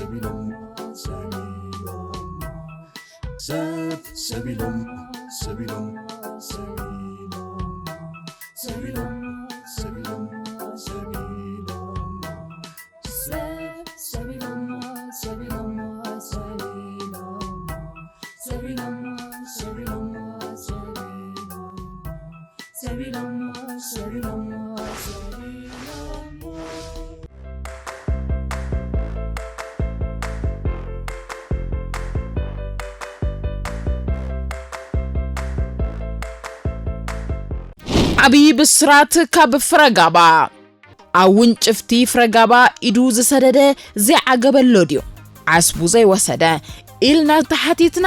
ሰብ ኢሎም ሰብ ኢሎም ሰብ ኢሎም ሰብ ኢሎም ሰብ ኢሎም ሰብ ኢሎም ሰብ ኢሎም ሰብ ኢሎም ሰብ ኢሎም ሰብ ኢሎም ሰብ ኢሎም ሰብ ኢሎም ሰብ ኢሎም ሰብ ኢሎም ሰብ ኢሎም ሰብ ኢሎም ዓብዪ ብስራት ካብ ፍረጋባ። ኣብ ውንጭፍቲ ፍረጋባ ኢዱ ዝሰደደ ዘይዓገበሎ ድዩ ዓስቡ ዘይወሰደ ኢልና ተሓቲትና፣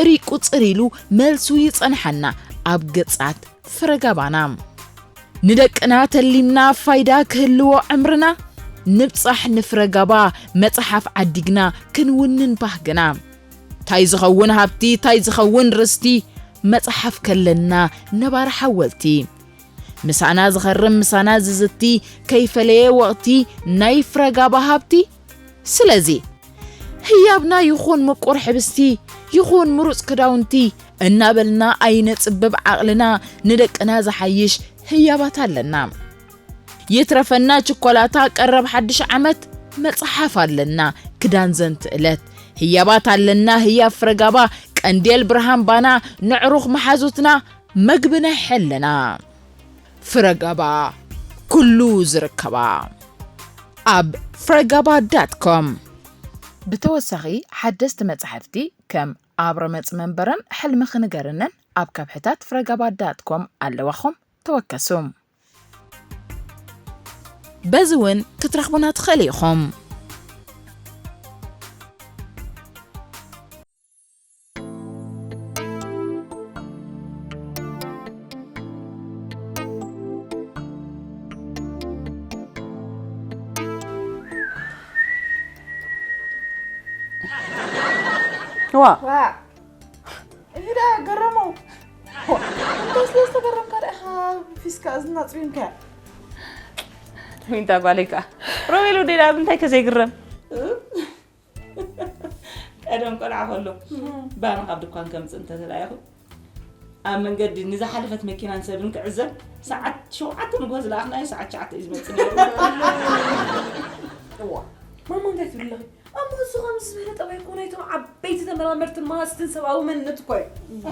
ሪቁ ጽር ኢሉ መልሱ ይጸንሓና ኣብ ገጻት ፍረጋባና። ንደቅና ተሊምና ፋይዳ ክህልዎ ዕምርና፣ ንብጻሕ ንፍረጋባ መጽሓፍ ዓዲግና ክንውንን ባህግና። ታይ ዝኸውን ሃብቲ፣ ታይ ዝኸውን ርስቲ፣ መጽሓፍ ከለና ነባሪ ሓወልቲ። ምሳና ዝኸርም ምሳና ዝዝቲ፣ ከይፈለየ ወቕቲ ናይ ፍረጋባ ሃብቲ። ስለዚ ህያብና ይኹን ምቁር ሕብስቲ፣ ይኹን ምሩጽ ክዳውንቲ እናበልና ኣይነጽብብ ዓቕልና ንደቅና ዝሓይሽ ህያባት ኣለና። ይትረፈና ችኮላታ ቀረብ ሓድሽ ዓመት መጽሓፍ ኣለና ክዳን ዘንት እለት ህያባት ኣለና ህያብ ፍረጋባ ቀንዴል ብርሃን ባና ንዕሩኽ መሓዙትና መግብና ይሐልና። ፍረጋባ ኩሉ ዝርከባ ኣብ ፍረጋባ ዳት ኮም። ብተወሳኺ ሓደስቲ መጻሕፍቲ ከም ኣብ ረመጽ መንበረን ሕልሚ ክንገርነን ኣብ ከብሕታት ፍረጋባ ዳት ኮም ኣለዋኹም ተወከሱ። በዚ እውን ክትረኽቡና ትኽእሉ ኢኹም። ዋ ዋ። እዚ ደኣ ገረመው። እንታይ ስለ ዝተገረምካ ደኣ ኢኻ ፊስካ እዝና ጽቢምካያ? ዊንታ ጓለይ ከኣ። ሮቤል ወደይ ደኣ ብምንታይ ከ ዘይግረም? ቀደም ቆልዓ ከሎ ባና ካብ ድኳን ከምጽእ እንተ ተላኢኹ፣ ኣብ መንገዲ ንዝሓለፈት መኪናን ሰብን ክዕዘብ፣ ሰዓት ሸውዓተ ንግሆ ዝለኣኽናዮ ሰዓት ትሽዓተ እዩ ዝመጽእ ነይሩ። እዋ፣ ማማ እንታይ ትብል ኣለኺ? ኣሞ እሱ ከም ዝበለ ጠባይ እኮ ናይቶም ዓበይቲ ተመራመርትን መሃዝትን ሰብኣዊ መንነት እኮ እዩ።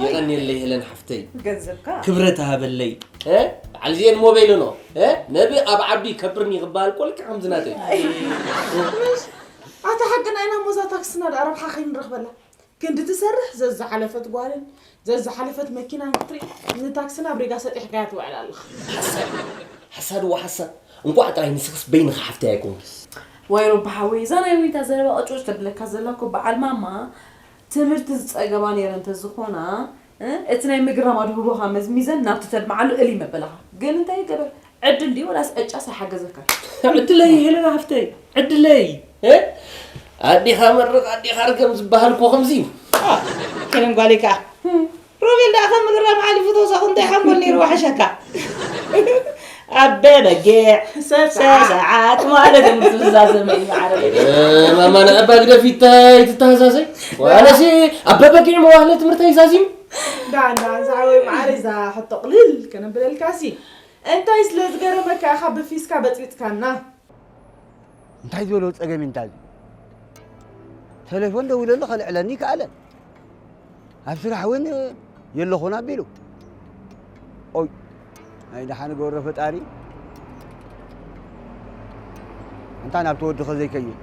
የቐንየለይ ሄለን ሓፍተይ። ገንዘብካ? ክብረት ሃበለይ። እ? በዓል ዚኤን ሞባይል ኖ። እ? ነቢ ኣብ ዓዱ ይከብርኒ ክበሃል እኮ ልክዕ ከምዚ ናተይ። ኣታ ሓቅና ኢና እሞ እዛ ታክስና ደኣ ረብሓ ከይንረኽበላ። ክንዲ ትሰርሕ ዘዝሓለፈት ጓልን ዘዝሓለፈት መኪናን ክትርኢ ንታክስና ኣብ ሪጋ ሰጢሕካያ ትውዕል ኣለኻ። ሓሳድ፣ ሓሳድ እዋ ሓሳድ። እንቋዕ ጥራይ ንስኽስ በይንኻ ሓፍተይ ኣይኮንክስ። ዋይ ሮቢ ሓወይ፣ እዛ ናይ ዊንታ ዘረባ ቅጭውጭ ተብለካ ዘላ እኮ በዓል ማማ ትምህርቲ ዝጸገባ ነይረን እንተዝኾና፣ እ፣ እቲ ናይ ምግራም ኣድህቦኻ መዝሚዘን ናብቲ ተልምዓሉ እልይ መበላኻ። ግን እንታይ ይገበር? ዕድል ድዩ ወላስ ዕጫስ ኣይሓገዘካን? ዕድለይ ሄለና ሓፍተይ፣ ዕድለይ። እ? ኣዴኻ መርቕ ኣዴኻ ርገም ዝበሃል እኮ ከምዚ እዩ። አ፣ ሄለን ጓለይ ከኣ። ሮቤል ደኣ ከም ምግራም ሓሊፉ ተውሳኹ እንታይ ሓንጎል ነይሩ ወሓሸካ? ኣበ በጊዕ ሰሰዓት። ሰሰዓት ማለት እዩ፣ ምስ ዝዛዘመ እዩ ማዕረ። እ፣ ማማ ንኣባ ግደፊ እንታይ ትተሃዛዘይ? ዋላሲ ኣበ በጊዕ መዋህለ ትምህርተይ ዛዚሙ። እንዳ፣ እንዳ፣ ዝዓበይ ማዕረ እዛ ሕቶ ቅልል ከነብለልካሲ። እንታይ ስለ ዝገረመካ ኢኻ ብፊስካ በጽቢጽካና? እንታይ ዝበሎ ጸገም እዩ እንታዚ? ተሌፎን ደዊለሉ ከልዕለኒ ይከኣለ። ኣብ ስራሕ እውን የለኹን ኣቢሉ። ኦይ፣ ናይ ደሓን ገብረ ፈጣሪ። ኣንታ ናብቲ ወድኸ ዘይከይድ።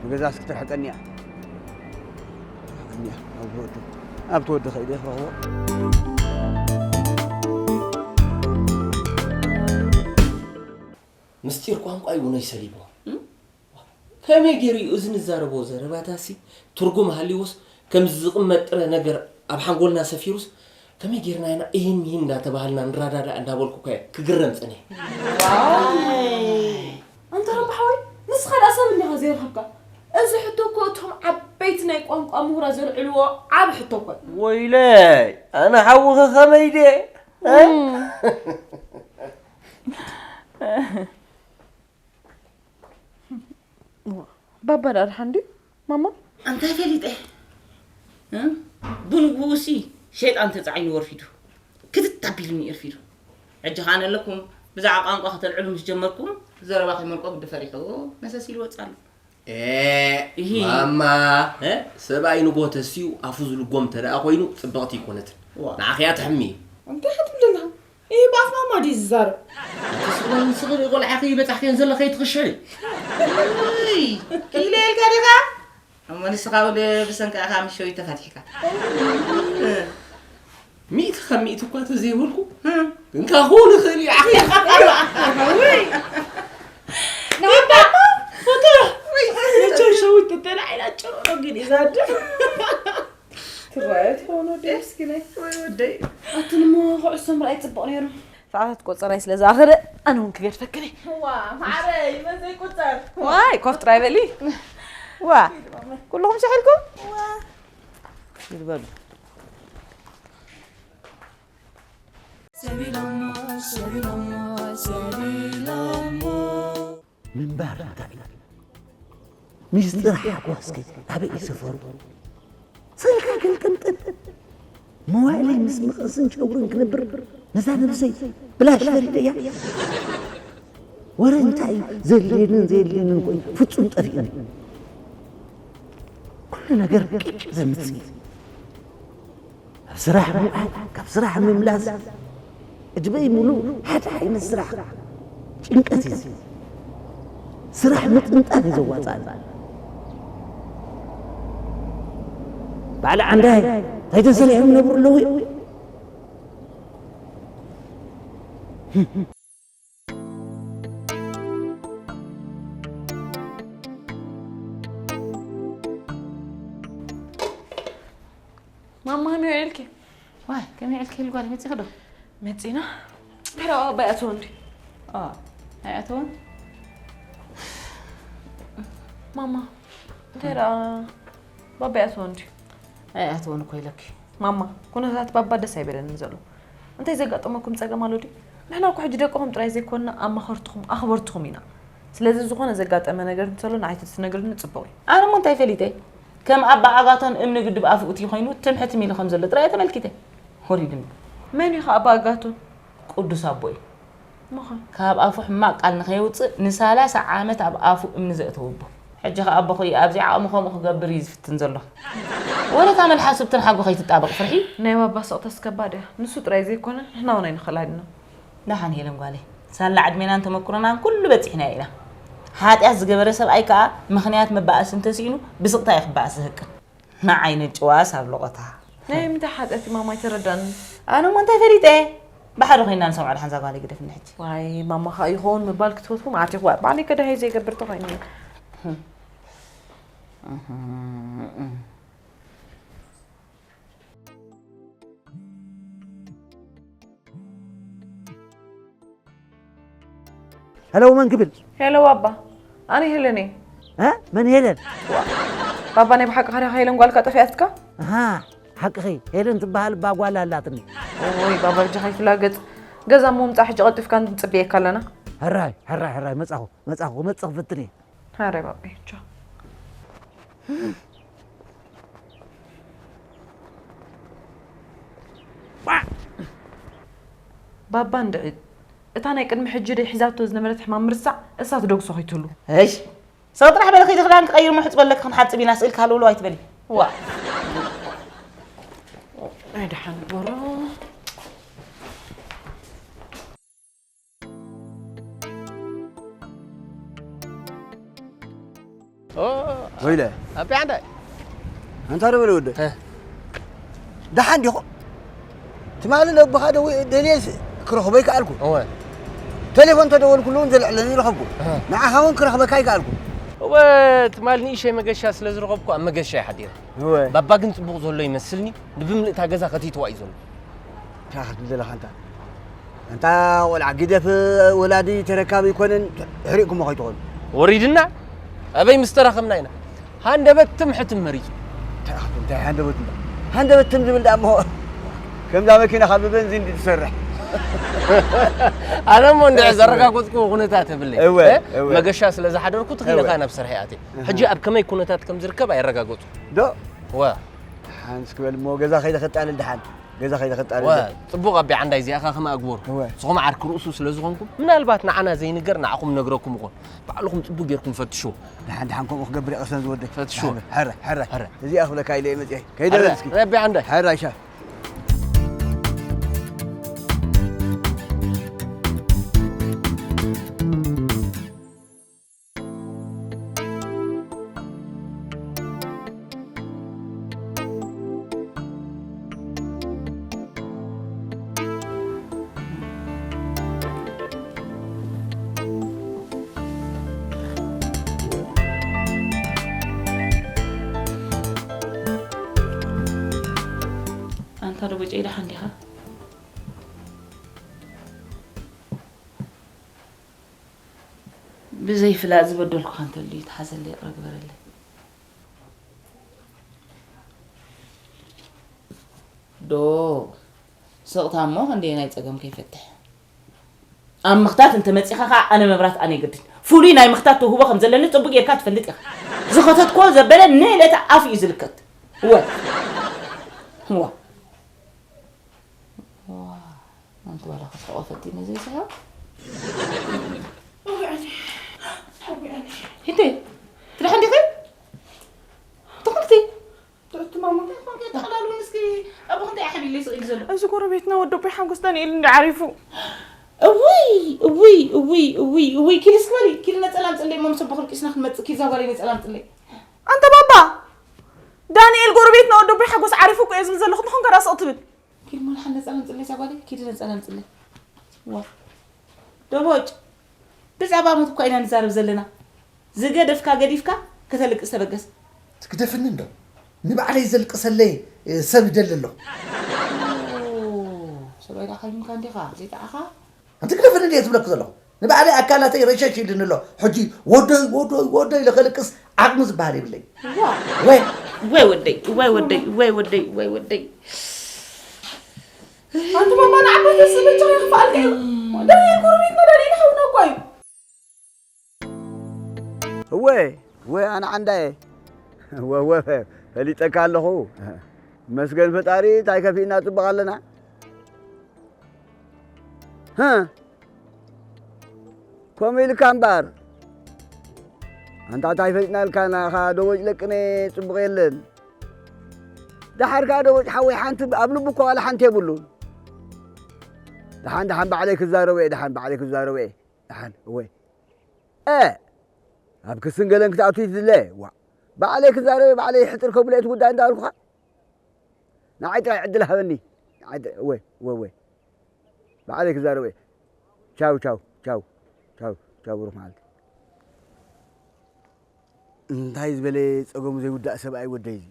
ንገዛስ ክትርሕቀኒ እያ። እያ፣ ናብቲ ወዲ፣ ናብቲ ወዲ ከይደ ክረኽቦ። ምስጢር ቋንቋ እዩ ውነይ ሰሊቦ። እም? ከመይ ገይሩ እዩ እዚ ንዛረቦ ዘረባታሲ ትርጉም ሃልይዎስ፣ ከምዚ ዝቕመጥ ጥረ ነገር ኣብ ሓንጎልና ሰፊሩስ፣ ከመይ ጌርና ኢና እሂን ምሂን እንዳተባሃልና ንረዳዳእ እንዳበልኩ እኮ እየ ክግረም ጸኒሐ። ዋይ! ኣንታ ረቢ ሓወይ፣ ንስኻ ደኣ ሰብ እንዲኻ ዘይረኸብካ? እዚ ሕቶ እኮ እቶም ዓበይቲ ናይ ቋንቋ ምሁራት ዘልዕልዎ ዓቢ ሕቶ እኮ እዩ። ወይለይ፣ ኣነ ሓውኺ ከመይ ድየ? እ? እም። ባባ ደኣ ደሓን ድዩ ማማ? ኣንታይ ፈሊጠ? እ? ብንግኡሲ ሸይጣን ተጻዒኑ ወርፊዱ። ክትት ኣቢሉኒ እርፊዱ። ሕጂ ኸኣ ነለኩም ብዛዕባ ቋንቋ ከተልዕሉ ምስ ጀመርኩም፣ ዘረባ ከይመልቆ ግዲ ፈሪሑ መሰስ ኢሉ ወጽእ ኣሎ። ኤ፣ እሂ። ማማ፣ እ? ሰብኣይ ንጎ ተስዩ ኣፉ ዝልጎም እንተ ደኣ ኮይኑ ጽብቕቲ ኣይኮነትን። ዋ። ንዓኺ እያ ተሕሚ። እንታይ ክትብል ኣለኻ? ይህ በኣፍ ማማ ድዩ ዝዛረብ? ኣቲ ስለ ንስኺ ቆልዓኺ በጻሕክየን ዘለኺ ትኽሽዒ። እይ፣ ኢለ ኢልካ ዲኻ? እሞ ንስኻ እውን ብሰንካ ኢኻ ምስ ሸዊት ተፋቲሕካ። ሚእቲ ካብ ሚእቲ እኳ ተዘይበልኩ፣ እ። እንካ ክውን ይኽእል እዩ፣ ዓኺ። ውይ። ንዓኻ እሞ፣ ፎቶ። ውይ። መቸም ሸዊት ተተላዒላ ጭሮ ግን ይዛድፍ። ትረኣዮ ትኸውን ወደይ ምስኪነይ። ወይ ወደይ። ኣትን እሞ ኩዕሶ ምርኣይ ጽቡቕ ነይሩ። ሰዓታት ቆጸራይ ስለ ዝኣኸለ ኣነ እውን ክገድፈክን እየ። ዋ፣ ማዕረይ፣ መን ዘይቁጸር? ዋይ፣ ኮፍ ጥራይ በሊ። ዋ፣ ኩልኹም ሸሕ ኢልኩም? ዋ። ይበሉ። ሰቢሎሞ፣ ሰቢሎሞ፣ ሰቢሎሞ። ምንባር እንታይ እዩ? ሚስጥር ሓጎስኪ ኣበይ እዩ ሰፈሩ? ስልካ ክንጥልጥል፣ መዋእለይ ምስ መቐስን ጨጉርን ክነብር፣ ነዛ ነብሰይ ብላሽ ፈሪደያ። ወረ እንታይ እዩ? ዘድልየንን ዘየድልየንን ኮይኑ ፍጹም ጠፊኡኒ። ኩሉ ነገር ቅጭ ዘምጽእ እዩ። ኣብ ስራሕ ምውዓል፣ ካብ ስራሕ ምምላስ፣ ዕድመይ ሙሉእ ሓደ ዓይነት ስራሕ። ጭንቀት እዩ። ስራሕ ምጥንጣን እዩ ዘዋጽኣኒ። በዓል ዓንዳይ፣ እንታይ ተሰሪሖም ይነብሩ ኣለዉ እዮም? ማማ፣ ከመይ ውዒልኪ? ዋይ፣ ከመይ ውዒልኪ ኢሉ ጓል መጺኺ ዶ? መጺና። እንታይ ደኣ ኣባይ ኣተወን ድዩ? ኦ፣ ኣይኣተወን? ማማ፣ እንታይ ደኣ ባባይ ኣተወን ድዩ? ኣይኣተወን እኮ ኢለኪ። ማማ፣ ኩነታት ባባ ደስ ኣይበለንን ዘሎ። እንታይ ዘጋጠመኩም ጸገም ኣሎ ድዩ? ንሕና እኮ ሕጂ ደቅኹም ጥራይ ዘይኮንና ኣማኸርትኹም፣ ኣኽበርትኹም ኢና። ስለዚ ዝኾነ ዘጋጠመ ነገር እንተሎ ንዓይ ተትነግርኒ ጽቡቕ እዩ። ኣነ እሞ እንታይ ፈሊጠ? ከም ኣባ ኣጋቶን እምኒ ግድብ ኣፉ እትዩ ኮይኑ ትም ሕትም ኢሉ ከም ዘሎ ጥራይ ተመልኪተ። ወሪድኒ። መን እዩ ኸኣ ኣባ ኣጋቶን? ቅዱስ ኣቦ እዩ። ምዃን? ካብ ኣፉ ሕማቕ ቃል ንኸየውጽእ ንሳላሳ ዓመት ኣብ ኣፉ እምኒ ዘእተወ ኣቦ። ሕጂ ኸኣ ኣቦኺ ኣብዚ ዓቕሙ ከምኡ ክገብር እዩ ዝፍትን ዘሎ። ወለታ መልሓሱ ብተን ሓጎ ከይትጣበቕ ፍርሒ። ናይ ባባ ስቕታስ ከባድ እያ። ንሱ ጥራይ ዘይኮነ ንሕና እውን ኣይንኽእላን ኢና። ደሓን ሄለን ጓለይ፣ ሳላ ዕድሜናን ተመኩሮናን ኩሉ በጺሕናዮ ኢና። ሓጢኣት ዝገበረ ሰብኣይ ከኣ ምኽንያት መባኣሲ እንተስኢኑ ብስቕታ እዩ ክበኣስ ዝህቅን። ንዓይ ነጭዋስ ኣብ ለቖታ። ናይ ምንታይ ሓጢኣት እዩ ማማ ኣይተረዳንን። ኣነ እሞ እንታይ ፈሊጠ? ብሓደ ኮይንና ንሰምዖ ደሓን እዛ ጓለይ ግደፍኒ ሕጂ። ዋይ ማማ ኸኣ ይኸውን ምባል ክትፈትዉ መዓት ኢኹም። ባዕለይ ከዳሃይ ዘይገብር ተኾይኑ። ሄሎ መን ክብል? ሄሎ ኣባ፣ ኣነ ሄለን እየ። እ? መን ሄለን? ዋ፣ ባባ ናይ ብሓቂ ኸሪኻ ሄለን ጓልካ ጠፊኣትካ? ኣሃ፣ ሓቅኺ፣ ሄለን ትበሃል እባ ጓል ኣላትኒ። ኦይ ባባ፣ በጃኻ ይትላገጽ። ገዛ እሞ ምጻእ ሕጂ ቀልጢፍካ ንጽበየካ ኣለና። ሕራይ፣ ሕራይ፣ ሕራይ፣ መጻኹ፣ መጻኹ፣ ክመጽእ ክፍትን እየ። ኣረ ባባ፣ ቻው። ባባ እንድዒ፣ እታ ናይ ቅድሚ ሕጂ ደይ ሒዛቶ ዝነበረት ሕማም ምርሳዕ፣ እሳ ትደግሶ ከይትህሉ። እሽ፣ ሰው ጥራሕ በሊ ኺዲ ክዳን ክቐይር ምሕጽ በለክ ክንሓጽብ ኢና ስእል ካልውሎ ኣይትበሊ። ዋ። ኣይ ደሓን በሮ። ኦ፣ ወይለ። ኣቢ ዓንዳይ። ኣንታ ዶ በለ ወደ? እ። ደሓን ዲኹም? ትማሊ ነቦኻ ደው-፣ ደልየስ ክረኽቦ ኣይከኣልኩ። እወ። ቴሌፎን ተደወልኩሉ እውን ዘልዕለኒ ረኸብኩ። እ። ንዓኻ እውን ክረኽበካ ኣይከኣልኩ። እወ፣ ትማሊ ንእሸይ መገሻ ስለ ዝረኸብኩ ኣብ መገሻ እየ ሓዲረ። እወ። ባባ ግን ጽቡቕ ዘሎ ይመስልኒ፣ ንብምልእታ ገዛ ከቲትዋ እዩ ዘሎ። እንታይ ክትብል ዘለኻ ኣንታ? ኣንታ ቆልዓ ግደፍ፣ ወላዲ ተረካቢ ኣይኮነን፣ ሕሪቕኩሞ ከይትኾኑ። ወሪድና ኣበይ ምስ ተራኸብና ኢና ሃንደበት ትም ሕትም መሪጹ። እንታይ ክትብል፣ እንታይ ሃንደበት እንዳ-፣ ሃንደበት ትም ዝብል ደኣ እሞ ከምዛ መኪና ካብ ብበንዚን ድዩ ትሰርሕ? ኣነ እሞ እንድዒ ዘረጋገጽኩ ኩነታት የብለይ። እወ፣ እ? እወ። መገሻ ስለ ዝሓደርኩ ትኺለካ እወ። ናብ ስርሐይ ኣትየ። እህ። ሕጂ ኣብ ከመይ ኩነታት ከም ዝርከብ ኣየረጋገጽኩ። ዶ? ወ። ሓንስ ክበል እሞ ገዛ ከይደ ከጣልል ደሓን። ገዛ ከይደ ከጣልል ወ፣ ደሓን። ጽቡቕ ኣቢ ዓንዳይ እዚኣኻ ከመ ኣግበሩ። እወ። ንስኹም ዓርኪ ርእሱ ስለ ዝኾንኩም፣ ምናልባት ንዓና ዘይንገር ንዓኹም ነግረኩም ይኾን። ባዕልኹም ጽቡቕ ጌርኩም ፈትሹ። ደሓን፣ ደሓን ከምኡ ክገብር እየ ቀሰን ዝወደይ። ፈትሹ። ደሓን፣ ሕረ፣ ሕረ። ሕረ። እዚኣ ክብለካ ኢለ እየ መጺአ። ከይደ ሕረ፣ በል እስኪ። ረቢ ዓንዳይ። ሕረ፣ ኣይሻ። ኣንታ ዶ በጨይ ደሓን ዲኻ? ብዘይ ፍላጥ ዝበደልኩኻ እንተልዩ ተሓዘለይ፣ ይቕረ ግበረለይ። ዶ ስቕታ እሞ ክንደየናይ ጸገም ከይፈትሕ። ኣብ ምኽታት እንተ መጺኻ ኸኣ ኣነ መብራት ኣነ ይገድድ። ፍሉይ ናይ ምኽታት ተውህቦ ከም ዘለኒ ጽቡቕ ጌርካ ትፈልጥ ኢኻ። ዝኸተትኮ ዘበለ ንእለተ ኣፍ እዩ ዝልከት። እወ። እወ። ዋ፣ ኣንቲ ጓል ኣኸስ ተቐፈቲ ነዘይ ሰሓ። ኣውያኒ፣ ኣውያኒ። ሂንደይ፣ ትደሓን ዲኺ? ትኽልቲ? ትማማ፣ እንታይ ኮንኪ? ጠቕላሉ ንስኪ ኣብ ክንደይ ሓቢለይ ስቕ ኢሉ ዘሎ? እዚ ጎረቤትና ወዲ ኣቦይ ሓጎስ ዳንኤል እንዲ ዓሪፉ። እውይ፣ እውይ፣ እውይ፣ እውይ፣ እውይ፣ ኪሊ እስኪ በሊ፣ ኪሊ ነጸላ ኣምጽለይ፣ እሞ ምስ ኣቦኺ ኣልቂስና ክንመጽእ፣ ኪሊ እዛ ጓለይ ነጸላ ኣምጽለይ። ኣንታ ባባ፣ ዳንኤል ጎረቤትና ወዲ ኣቦይ ሓጎስ ዓሪፉ እኮ እየ ዝብል ዘለኹ፣ ንኹን ከራ ስቕ ትብል። ኪድ ሞልሓን ነጸላ ኣምጽለይ እዛ ጓለይ፣ ኪዲ ነጸላ ኣምጽለይ። ዋ። ደቦጭ፣ ብዛዕባ ሞት እኳ ኢና ንዛረብ ዘለና። ዝገደፍካ ገዲፍካ ከተልቅስ ተበገስ። ትግደፍኒ እንዶ? ንባዕለይ ዘልቅሰለይ፣ እ፣ ሰብ ይደሊ ኣለኹ። ኦ፣ ሰብኣይ ደኣ ካይምካ እንዲኻ፣ ዘይጠዓኻ? ኣንቲ ግደፍኒ እንድየ ትብለኪ ዘለኹ። ንባዕለይ ኣካላተይ ረሸሽ ኢልኒ ኣሎ። ሕጂ ወደይ፣ ወደይ፣ ወደይ ኢለ ከልቅስ ዓቕሚ ዝበሃል የብለይ። ዋ። ወይ። ወይ ወደይ፣ ወይ ወደይ፣ ወይ ወደይ፣ ወይ ወደይ። ኣንቲ ማማ ንዓበይቲ ስእሊ ቻው ይኽፍኣልካ እዩ። ደልየ ጎረቤትና ደልየ ንሓውና እኮ እዩ። እወ፣ እወ፣ ኣነ ዓንዳየ። እወ፣ እወ፣ ፈሊጠካ ኣለኹ። መስገን ፈጣሪ፣ እንታይ ከፊእና ጽቡቕ ኣለና። ሃ? ከምኡ ኢልካ እምበኣር። ኣንታ እንታይ ፈሊጥና ኢልካ ናኻ ደቦጭ ለቅነ ጽቡቕ የለን። ደሓር ከኣ ደቦጭ ሓወይ ሓንቲ ኣብ ልቡ እኮ ዋላ ሓንቲ የብሉን። ደሓን፣ ደሓን ባዕለይ ክዛረቦ እየ፣ ደሓን ባዕለይ ክዛረቦ እየ። ደሓን፣ እወ። እ፣ ኣብ ክስን ገለን ክትኣቱ ይትድለ። ዋ፣ ባዕለይ ክዛረቦ እየ፣ ባዕለይ ሕጥር ከብሎ እየ እቲ ጉዳይ እንዳበልኩኻ። ንዓይ ጥራይ ዕድል ሃበኒ። ንዓይ ጥራይ፣ እወ፣ እወ፣ እወ። ባዕለይ ክዛረብ እየ። ቻው፣ ቻው፣ ቻው፣ ቻው፣ ቻው፣ ብሩኽ መዓልቲ። እንታይ ዝበለ ጸገሙ ዘይውዳእ ሰብኣይ ወደይ እዚ።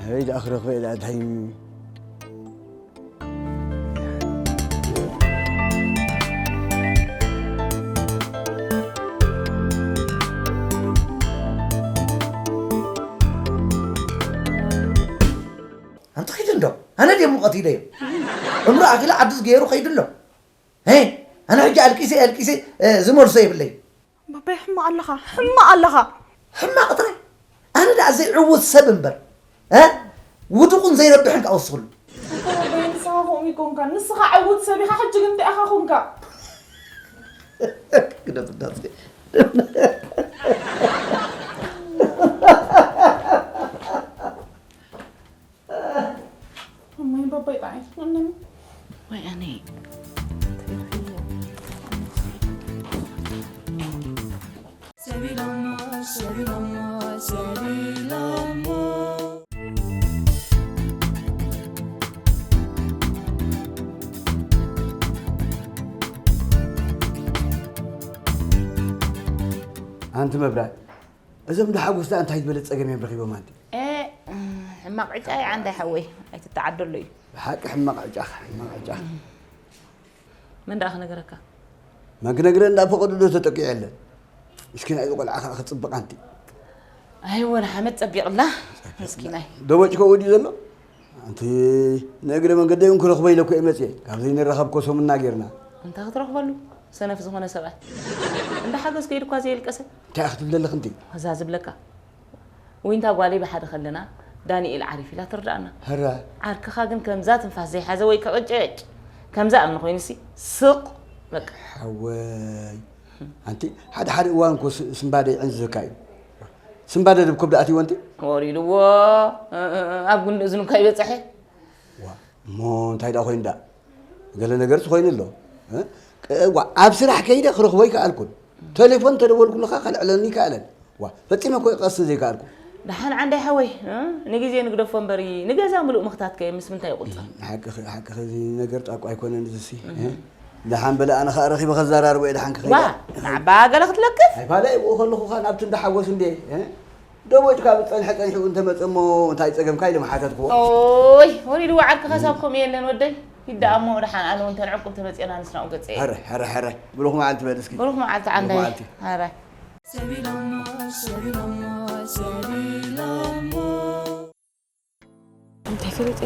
ኣበይ ደኣ ክረኽበ እየ ደኣ እንታይ ኣንቲ ኺድ እንዶ ኣነ ድየ ሙቐት ኢለዮ ዕምሩ ኣኺለ ዓዲ ዝገየሩ ኸይዱ ኣሎ ሄ ኣነ ሕጂ ኣልቂሰ ኣልቂሰ ዝመልሶ የብለይ ባባይ ሕማቕ ኣለኻ ሕማቕ ኣለኻ ሕማቕ ጥራይ ኣነ ደኣ ዘይዕውት ሰብ እምበር እ ውዱቕን ዘይረብሕን ክኣ ወስኽሉ። ኣታ ባባይ ንስኻ ከምኡ ኣይኮንካን ንስኻ ዕውት ሰብ ኢኻ ሕጂ ግን እንታይ ኢኻ ኮንካ? ግደፍ እንዳስከ እማይ ባባይ ጣዕስ ምንም ወይ ኣነ ኣንቲ መብራት እዞም ደሓጉስታ እንታይ ዝበለ ጸገም እዮም ረኺቦም ኣንቲ? ሕማቕ ዕጫ እዩ ዓንዳይ ሓወይ ኣይትተዓደሎ እዩ። ብሓቂ ሕማቕ ዕጫኻ ሕማቕ ዕጫኻ። መን ደኣ ክነግረካ? መን ክነግረ እንዳፈቐዱ ዶ ተጠቂዑ የለን። እስኪ ናይዚ ቆልዓ ከዓ ክጽብቕ ኣንቲ። ኣይወ ንሓመድ ጸቢቕላ። ምስኪናይ። ደቦጭ ከኡ ድዩ ዘሎ? ኣንቲ ንእግረ መንገደይ እውን ክረኽቦ ኢለ እኮ እየ መፅየ። ካብ ዘይንራኸብ እኮ ሰሙንና ጌርና። እንታይ ክትረኽበሉ? ሰነፍ ዝኾነ ሰብኣይ። እንዳ ሓገዝኩ ኢድ እኳ ዘየልቀሰ። እንታይ ክትብል ዘለኽ እንቲ? እዛ ዝብለካ። ዊንታ ጓለይ ብሓደ ከለና ዳንኤል ዓሪፍ ኢላ ትርዳእና። ህረ። ዓርክኻ ግን ከምዛ ትንፋስ ዘይሓዘ ወይ ክቕጭጭ ከምዛ እምኒ ኮይኑሲ ስቕ በቃ። ሓወይ። ኣንቲ ሓደ ሓደ እዋን እኮ ስ- ስምባደ ይዕንዝካ እዩ። ስምባደ ድብ ከብዲ ኣትይዎ ኣንቲ? ወሪድዎ። እ፣ እ፣ እ፣ ኣብ ጉንዲ እዝኑ እኳ ይበጽሐ። ዋ፣ እሞ እንታይ ደኣ ኮይኑ ደኣ? ገለ ነገርስ ኮይኑ ኣሎ። እ? ቅ- ዋ፣ ኣብ ስራሕ ከይደ ክረኽቦ ይከኣልኩን። ቴሌፎን ተደወልኩልኻ ከልዕለኒ ይከኣለን። ዋ፣ ፈጺመ እኮ ክቐስን ዘይከኣልኩ። ደሓን ዓንዳይ ሓወይ፣ እ? ንግዜ ንግደፎ እምበሪ፣ ንገዛ ምሉእ ምኽታት ከ ምስ ምንታይ ይቑጸር? ሓቅኺ፣ ሓቅኺ፣ እዚ ነገር ጣቋ ኣይኮነን እዚ ሲ። እ? ደሓን በለ፣ ኣነ ኸኣ ረኺበ ከዘራርቦ እየ፣ ደሓን ክኸይድ ዋ፣ እየ። ንዓባ ገለ ክትለክፍ? ኣይፋለ፣ ብኡ ከለኹ ኸኣ ናብቲ እንዳ ሓጎስ እንዴ፣ እ? ደቦጭ ካብ ዝጸንሐ ጸኒሑ እንተመጸ እሞ እንታይ ጸገምካ ኢለ ምሓተትክዎ። ኦይ፣ ወሪድዎ ዓርክኻ ሳብ ከምኡ የለን ወደይ። ይደኣ እሞ ደሓን ኣነ እውን ተን ዕቁብ ተመጺአና ንስናኡ ገጸ እየ። ሕረ፣ ሕረ፣ ሕረ፣ ብሩኽ መዓልቲ በል እስኪ። ብሩኽ መዓልቲ ብሩኽ ዓንዳይ። መዓልቲ። ሕረ። ሰቢሎሞ፣ ሰቢሎሞ፣ ሰቢሎሞ። እንታይ ፈለጠ?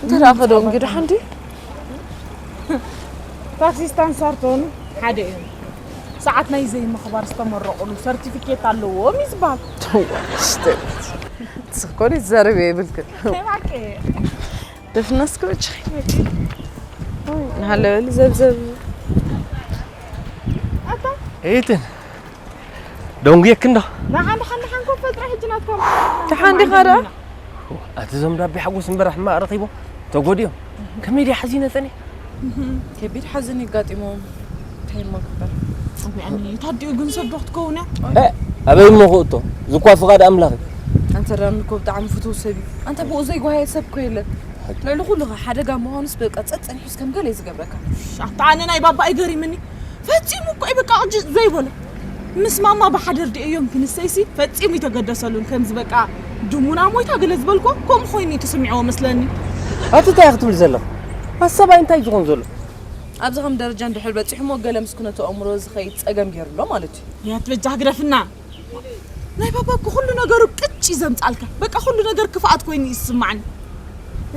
እንተ ደኣ ከደንጊ ደሓን ድዩ? ታክሲስታን ሳርቶን ሓደ እዮም። ሰዓት ናይ ዘይምኽባር ዝተመረቑሉ ሰርቲፊኬት ኣለዎም እዩ ዝበሃል። ተዋሽ፣ ተዋሽ። ትስኮኒ ትዛረቢ የብልክን። ናይ ብሓቂ። ደፍናስ ክበችኺ። ወይ፣ ንሃለበሊ ዘብዘብ። ኣታ? ኤትን። ደንጉየክ እንዶ? ደሓን፣ ደሓን፣ ደሓን፣ ኮፍ በል ጥራይ ሕጂ ናትካ። ደሓን ዲኻ ደኣ? ኣቲ ዞም ዳቢ ሓጎስ እምበር ሕማቕ ረኺቦም ተጎዲኦም። ከመይ ድያ ሓዚነ ጸኒሐ? እህም፣ ከቢድ ሓዘን የጋጢሞም። እንታይ እሞ ክበር? ኣቢ፣ ኣኒ፣ ታዲኡ ግን ሰብ ዶ ክትከውን እያ? እ፣ ኣበይ እሞ ክእቶ? ዝኳ ፍቓድ ኣምላኽ እዩ። ኣንተ ዳኒ እኮ ብጣዕሚ ፍቱው ሰብ እዩ። ኣንተ ብኡ ዘይጓሃየ ሰብ እኮ የለን። ልዕሊ ኩሉ ኸ ሓደጋ ምዃኑስ በቃ ጸጥ ጸኒሑስ ከም ገለ እዩ ዝገብረካ። ኣታ ኣነ ናይ ባባ ኣይገሪምኒ። ፈጺሙ እኮ እዩ በቃ ቅጭ ዘይበሎ። ምስ ማማ ብሓደ ርድእዮም ክንሰይሲ ፈጺሙ ይተገደሰሉን። ከምዚ በቃ ድሙና ሞይታ ገለ ዝበልኮ ከምኡ ኮይኑ እዩ ተሰሚዕዎ መስለኒ። ኣቲ እንታይ ክትብል ዘለኹ? ኣሰብኣይ እንታይ ዝኾን ዘሎ? ኣብዚ ከም ደረጃ እንድሕር በጺሑ እሞ ገለ ምስ ኩነቱ ኣእምሮ ዝኸይድ ጸገም ገይሩ ኣሎ ማለት እዩ። ያት በጃ ግደፍና። ናይ ባባ እኮ ኩሉ ነገሩ ቅጭ እዩ ዘምጻልካ። በቃ ኩሉ ነገር ክፍኣት ኮይኑ እዩ ዝስማዓኒ።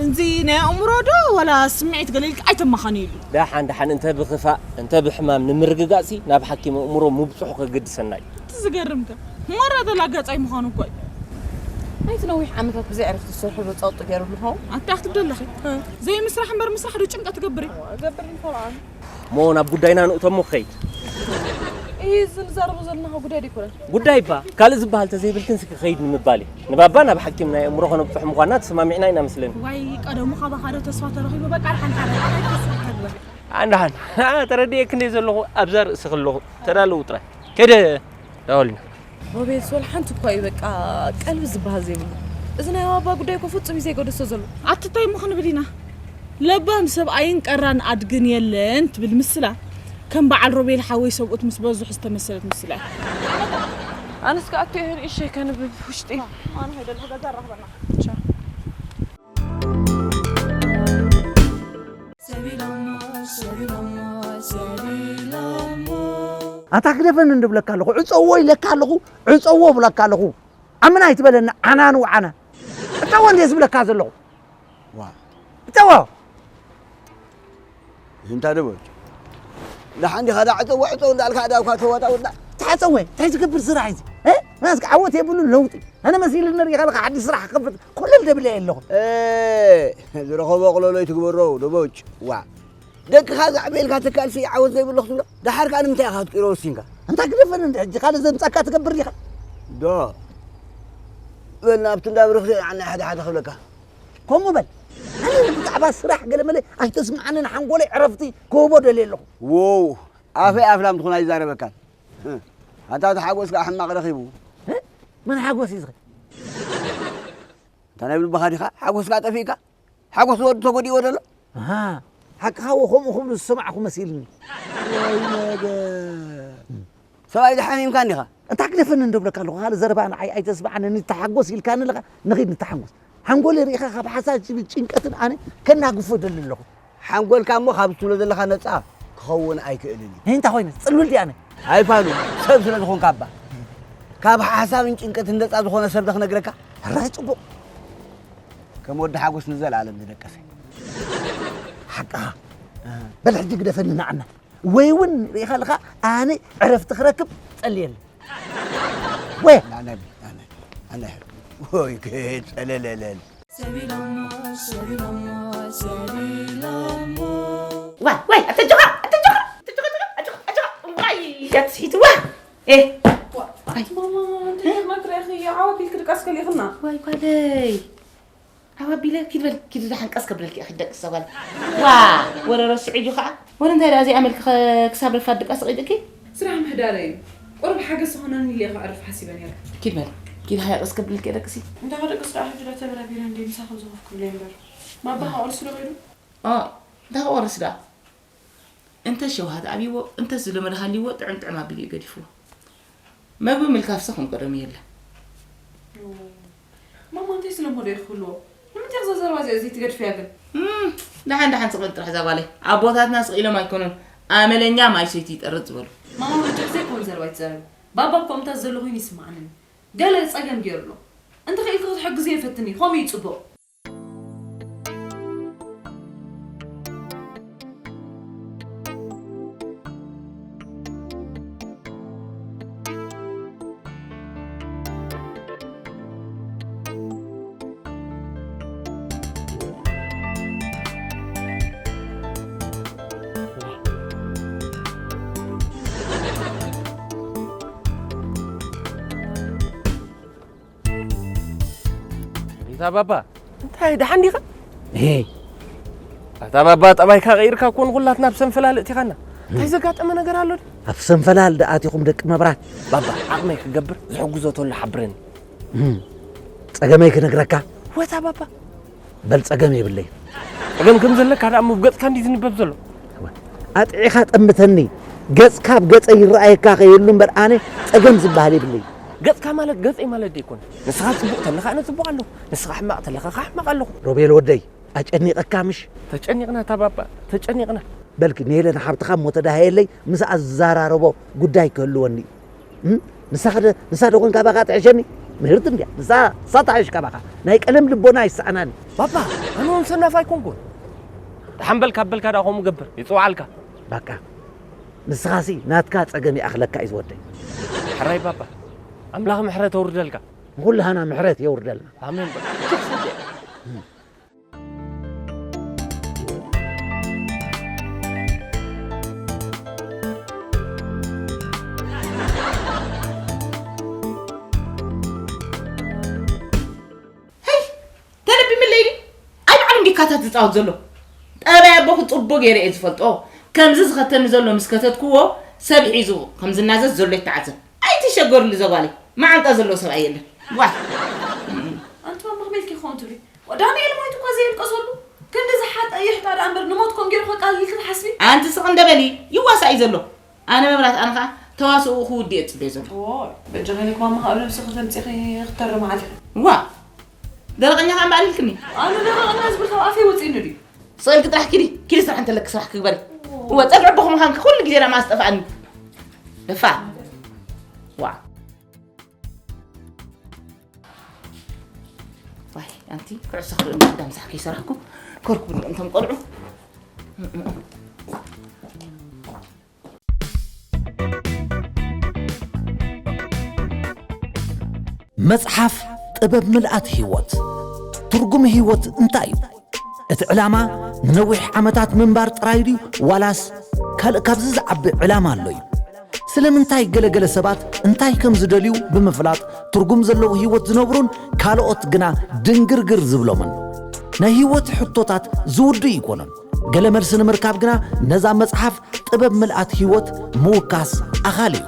እንዚ ናይ ኣእምሮ ዶ ዋላ ስምዒት ገለ ኢልካ ኣይተማኻንየሉ። ደሓን ደሓን፣ እንተ ብኽፋእ እንተ ብሕማም ንምርግጋጽሲ ናብ ሓኪም ኣእምሮ ምብጽሑ ከገድሰና እዩ። እቲ ዝገርምከ መራ ተላጋጻይ ምዃኑ እኮ እዩ። ናይቲ ነዊሕ ዓመታት ብዘይ ዕረፍቲ ዝሰርሕሉ ጸቕጢ ገይሩ ኣሎ ኸውን። ኣታ ክትብደለኺ? እ። ዘይምስራሕ እምበር ምስራሕ ዶ ጭንቀት ትገብር እዩ? እገብር እንተለኣን። እሞ ናብ ጉዳይና ንእቶ እሞ ክኸይድ። ይህ እዚ ንዛረቦ ዘለና ጉዳይ ዶ ኣይኮነን? ጉዳይ እባ ካልእ ዝበሃል ተዘይብልክን ስኪ ክኸይድ ንምባል እዩ። ንባባ ናብ ሓኪም ናይ ኣእምሮ ከነብጽሑ ምዃንና ተሰማሚዕና ኢና መስለኒ። ዋይ ቀደሙ ካባኻ ዶ ተስፋ ተረኺቡ? በቃ ደሓን ሓዳር ተስፋ ተግበር። ኣንድሓን ተረዲኤክ እንደ ዘለኹ ኣብዛ ርእሲ ከለኹ ተዳለዉ ጥራይ። ከይደ ዳወልና። ሮቤል ሶል ሓንቲ እኳ እዩ በቃ ቀልቢ ዝበሃል ዘይብሉ። እዚ ናይ ባባ ጉዳይ እኮ ፍጹም እዩ ዘይገደሶ ዘሎ። ኣቲ እንታይ እሞ ክንብል ኢና? ለባም ሰብኣይን ቀራን ኣድግን የለን ትብል ምስላ። ከም በዓል ሮቤል ሓወይ ሰብኡት ምስ በዝሑ ዝተመሰለት ምስላ እያ። ኣነስ ከኣቱ እየ ንእሸይ ከንብብ ውሽጢ። ኣነ ኸይደ ኣለኹ፣ ገዛ ኣራኽበና። ቻው። ሰቢሎሞ፣ ሰቢሎሞ፣ ሰቢሎሞ። ኣታ ግደፈኒ እንድብለካ ኣለኹ፣ ዕጸዎ ኢለካ ኣለኹ፣ ዕጸዎ እብለካ ኣለኹ። ኣምና ኣይትበለኒ፣ ዓናን ወዓና። ዕጸዎ እንድየ ዝብለካ ዘለኹ። ዋ። ዕጸዎ። እንታ ደቦጭ። ደሓን ዲኻ? ዳ ዕጸዎ፣ ዕጸዎ እንዳልካ ዳ እኳ ተዋጣውጥና። ተሓጸወ፣ እንታይ ዝገብር ስራሕ እዚ? እ? ናስኪ ዓወት የብሉን ለውጢ። ኣነ መሲልኒ ሪኢኻ ለኻ ሓድሽ ስራሕ ክኸፍት ኮለል ደብል እየ ኣለኹ። እ፣ ዝረኸቦ ኣቕለሎ ይትግበሮ፣ ደቦጭ። ዋ። ደቅኻ ዘዕበየልካ ትካልሲ ዓወት ዘይብሉ ክትብሎ፣ ደሓር ከኣ ንምንታይ ኢኻ ክትቅይሮ ወሲንካ? ኣንታ ግደፈኒ እንዲ ሕጂ ካልእ ዘምጻካ ትገብር ዲኻ? ዶ። በል ናብቲ እንዳ ብርኽቲ ንዓና ሓደ ሓደ ክብለካ። ከምኡ በል። ኣነ ብዛዕባ ስራሕ ገለመለ ኣይተስምዓንን፣ ሓንጎለይ ዕረፍቲ ክህቦ ደልየ ኣለኹ። ዎው፣ ኣፈይ ኣፍላም ትኹን ኣይዛረበካን። ኣንታ እቲ ሓጎስ ከኣ ሕማቕ ረኺቡ። እ? መን ሓጎስ እዩ ዝኸ? እንታይ ናይ ብልብኻ ዲኻ? ሓጎስካ ጠፊእካ? ሓጎስ ወዲ ተጎዲእዎ ደሎ? ኣሃ፣ ሓቅኻ ወ ከምኡ ክብሉ ዝሰማዕኩ መሲልኒ። ወይ ነገር። ሰብኣይ ዝሓሚምካ እንዲኻ? እንታ ግደፈኒ እንዶ ብለካ ኣለኹ፣ ካልእ ዘረባ ንዓይ ኣይተስምዓኒ፣ ንተሓጎስ ኢልካኒ ኣለኻ፣ ንኺድ ንተሓጎስ። ሓንጎለይ ርኢኻ ካብ ሓሳብ ጭንቀትን ኣነ ከናግፎ ደሊ ኣለኹ። ሓንጎልካ እሞ ካብ ትብሎ ዘለኻ ነጻ ክኸውን ኣይክእልን እዩ። እንታይ ኮይነ? ጽሉል ድየ ኣነ? ኣይፋሉ፣ ሰብ ስለ ዝኾንካ እባ። ካብ ሓሳብን ጭንቀትን ነፃ ዝኾነ ሰብ ዶ ክነግረካ? ሕራይ ጽቡቕ። ከም ወዲ ሓጎስ ንዘለኣለም ዝደቀሰ። ሓቅኻ። በል ሕጂ ግደፈኒ ንዓና። ወይ እውን ርኢኻ ኣለኻ ኣነ ዕረፍቲ ክረክብ ጸልየኒ። ወይ ኣነ ኣነ ኣነ ወይ ከጸለለለል። ሰቢሎሞ ሰቢሎሞ ሰቢሎሞ። ዋይ ዋይ ኣተጆኻ ኣተጆኻ ኣተጆኻ ኣጆኻ ኣጆኻ ዋይ ያትስሒትዋ። ኤ ማማ እንታይ ማክረኺ ዓዋ ቢልክ ድቃስ ከሊኽና። ዋይ ጓለይ ዓዋ ቢለ ኪድ በል ኪድ ደሓን ቀስ ከብለልኪ እኺ ደቅስ ጓል። ዋ ወረ ረስዑ እዩ ከዓ። ወረ እንታይ ደኣ እዚኣ መልክኸ ክሳብ ረፋድ ድቃስ ቂጥኪ። ስራሕ ምሕዳረ እዩ። ቁሩብ ሓገዝ ዝኾነኒ ኢለ ከዕርፍ ሓሲበ ነይረ። ኪድ በል ኪድ ሃያ ቀስ ከብለልኪ ደቅሲ። እንታይ ከደቅስ ደኣ ሕጂ ዶ ተበራቢረ እንደ ምሳኹ ዝኸፍኩ ብለይ እምበር። ማባኻ ቁርሲ ዶ ኸይዱ? ኦ እንታይ ክቆርስ ደኣ? እንተ ሸውሃት ኣብይዎ እንተ ዝለመደ ሃልይዎ ጥዕም ጥዕም ኣቢሉ እዩ ገዲፍዎ። መግቢ ምልካፍሰ ከም ቀደሙ የለን። ማማ እንታይ ስለሞ ዶ ይኽልዎ? ንምንታይ እዛ ዘረባ እዚኣ ዘይትገድፍያ ግን? እም፣ ደሓን ደሓን ስቕ በል ጥራሕ እዛ ጓለይ። ኣቦታትና ስቕ ኢሎም ኣይኮኑን ኣመለኛ ማይ ሰይቲ ይጠርጥ ዝበሉ። ማማ መቸም ዘይኮን ዘረባ ይትዛረቢ። ባባ እኮ እምታት ዘሎ ኮይኑ ይስምዓንን። ገለ ጸገም ገይሩ ኣሎ። እንተኽኢልኪ ክትሕግዝዮ ፈትኒ፣ ከምኡ እዩ ጽቡቕ። ኣታ ባባ። እንታይ ደሓን ዲኻ? እሄ። ኣታ ባባ ጠባይካ ቀይርካ እኮ ንኹላትና ኣብ ሰንፈላል እቲኻና። እንታይ ዘጋጠመ ነገር ኣሎ ድዩ? ኣብ ሰንፈላል ደኣ ኣቲኹም ደቂ መብራት። ባባ ዓቕመይ ክገብር ዝሕግዞ ተሎ ሓብረኒ። እም። ጸገመይ ክነግረካ? ወታ ባባ። በል ጸገም የብለይ። ጸገም ከም ዘለካ ደኣ ኣብ ገጽካ እንዲ ዝንበብ ዘሎ። ኣጥዒኻ ጠምተኒ። ገጽካ ኣብ ገጸይ ይረኣየካ ከየሉ እምበር ኣነ ጸገም ዝበሃል የብለይ። ገጽካ ማለት ገጸይ ማለት ደይኮነ። ንስኻ ጽቡቕ ተለኻ ኣነ ጽቡቕ ኣለኹ። ንስኻ ሕማቕ ተለኻ ከኣ ሕማቕ ኣለኹ። ሮቤል ወደይ፣ ኣጨኒቐካ ምሽ? ተጨኒቕና ታባባ፣ ተጨኒቕና። በልኪ ሜለ ንሓብትኻ እሞ ተዳሃየለይ፣ ምስኣ ዝዘራረቦ ጉዳይ ክህልወኒ እዩ። እም? ንሳ ኸ-፣ ንሳ ዶ ኾን ካባኻ ትሕሸኒ? ምህርቲ እንድያ። ንሳ፣ ንሳ ትሓይሽ ካባኻ። ናይ ቀለም ልቦና ኣይሰኣናን። ባባ፣ ኣነ እውን ሰናፍ ኣይኮንኩን። ደሓን በል ካብ በልካ ደኣ ከምኡ ገብር፣ ይጽውዓልካ። በቃ። ንስኻሲ ናትካ ጸገም ይኣኽለካ እዩ ዝወደይ። ሕራይ ባባ፣ ኣምላኽ ምሕረት ኣውርደልካ። ንኹላህና ምሕረት የውርደልና። ኣሜን በል። ሄይ! ተለቢምለይ ድዩ? ኣይ ባዕሉ እንዲካታት ዝጻወት ዘሎ። ጠባይ ኣቦኹ ጽቡቕ ገይረ እየ ዝፈልጦ። ከምዚ ዝኸተኒ ዘሎ ምስ ከተትክዎ ሰብ ሒዙ ከም ዝናዘዝ ዘሎ ይተዓዘብ። ኣይትሸገርሉ ዘጓለይ። መዓንጣ ዘለዎ ሰብኣይ የለን። ዋይ! ኣንቲ ማማ ክበልኪ ይኸውን ትብሊ? ዳንኤል ሞይቱ እኳ ዘየልቀሰሉ፣ ክንዲ ዝሓጠ ይሕጣ ደኣ እምበር ንሞት ኮን ገይሩ ከቃልል ክትሓስቢ? ኣንቲ ስቕ እንደ በሊ፣ ይዋሳእ እዩ ዘሎ። ኣነ መብራት ኣነ ኸኣ ተዋስኡ ክውድእ እየ ዝጽበዮ ዘሎ። ኦይ፣ በጃ ከይነክ ማማ ካብ ነብሲ ከተምጺኺ ክተርም ዓሊኺ። ዋ! ደረቐኛ ኸኣ እምበኣር ኢልክኒ። ኣነ ደረቐኛ ዝብል ካብ ኣፈይ ወጺእኒ ድዩ? ስቕ ኢልኪ ጥራሕ ኪዲ፣ ኪዲ ስራሕ እንተለኪ ስራሕ ክግበሪ። እወ፣ ጸግዒ ኣቦኺ ምዃንኪ ኩሉ ግዜ ደኣ መኣስ ጠፍኣኒ። ደፋር። ዋ። ዋይ፣ ኣንቲ ኩዕሶ ክርእዮም ቅዳም ሰዓት ከይሰራሕኩ ኮርኩብሎም እቶም ቆልዑ። መጽሓፍ ጥበብ ምልኣት ህይወት። ትርጉም ህይወት እንታይ እዩ? እቲ ዕላማ ንነዊሕ ዓመታት ምንባር ጥራይ ድዩ ዋላስ ካልእ ካብዚ ዝዓቢ ዕላማ ኣሎ እዩ? ስለምንታይ ገለገለ ሰባት እንታይ ከም ዝደልዩ ብምፍላጥ ትርጉም ዘለዎ ህይወት ዝነብሩን ካልኦት ግና ድንግርግር ዝብሎምን? ናይ ህይወት ሕቶታት ዝውድኡ ኣይኮኑን። ገለ መልሲ ንምርካብ ግና ነዛ መጽሓፍ ጥበብ ምልኣት ህይወት ምውካስ ኣኻሊ እዩ።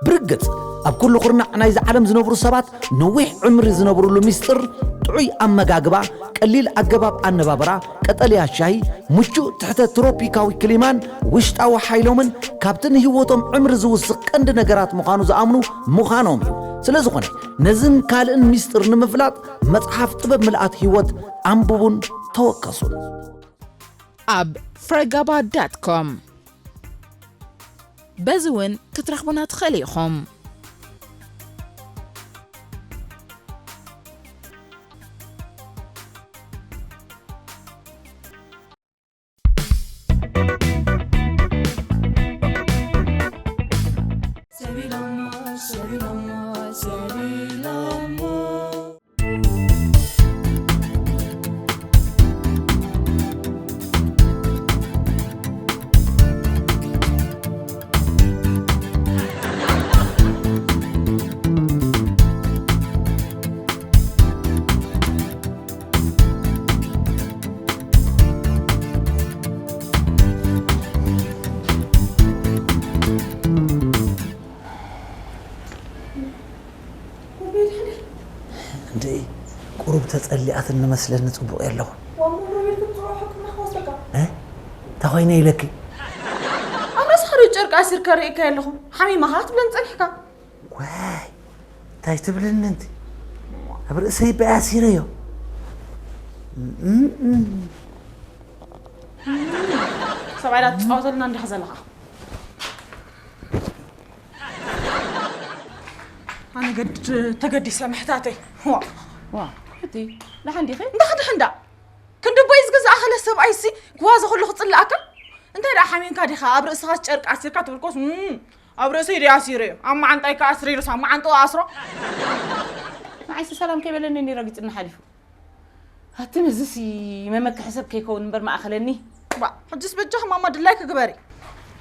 ብርግጽ፣ ኣብ ኩሉ ኩርናዕ ናይዚ ዓለም ዝነብሩ ሰባት ነዊሕ ዕምሪ ዝነብሩሉ ምስጢር፣ ጥዑይ ኣመጋግባ፣ ቀሊል ኣገባብ ኣነባብራ፣ ቀጠልያ ሻሂ፣ ምቹእ ትሕተ ትሮፒካዊ ክሊማን ውሽጣዊ ሓይሎምን ካብቲ ንህይወቶም ዕምሪ ዝውስኽ ቀንዲ ነገራት ምዃኑ ዝኣምኑ ምዃኖም እዩ። ስለ ዝኾነ፣ ነዝን ካልእን ምስጢር ንምፍላጥ መጽሓፍ ጥበብ ምልኣት ህይወት ኣንብቡን ተወከሱን። ኣብ ፍረጋባ ዳት ኮም በዚ እውን ክትረኽቡና ትኽእሉ ኢኹም። ቁሩብ ተጸሊኣትኒ መስለኒ ጽቡቕ የለኹን። ዋሞ ሮቤል ክትፅሮ ሕክምና ክወስደካ እ? እንታይ ኮይነ ኢለኪ? ኣብ ራስኻ ዶ ጨርቂ ኣሲርካ ርእየካ ኣለኹ ሓሚማኻ ክትብለን ፀኒሕካ ዋይ እንታይ ትብልኒ እንቲ ኣብ ርእሰይ በይ ኣሲረዮ እም፣ እም። ሰብኣይ ዳ ትፃወተልና እንዲኻ ዘለኻ ኣነ ገድ ተገዲሰ ምሕታተይ ዋ ዋ እቲ ደሓን ዲኺ? እንዳኸ ድሕንዳ ክንዲ ቦይ ዝገዝኣ ከለ ሰብኣይ ሲ ክዋዘ ከሉ ክፅላኣካ እንታይ ደኣ ሓሚምካ ዲኻ ኣብ ርእስኻ ጨርቂ ኣሲርካ ትብልኮስ እም፣ ኣብ ርእሰይ ድያ ኣሲረዮ ኣብ መዓንጣይ ከኣ ኣስሪሩስ ኣብ መዓንጥኡ ኣስሮ ንዓይሲ ሰላም ከይበለኒ እኒ ረጊፅና ሓሊፉ ኣቲ ነዚሲ መመክሒ ሰብ ከይከውን እምበር ማእኸለኒ ባ ሕጅስ በጃኺ ማማ ድላይኪ ግበሪ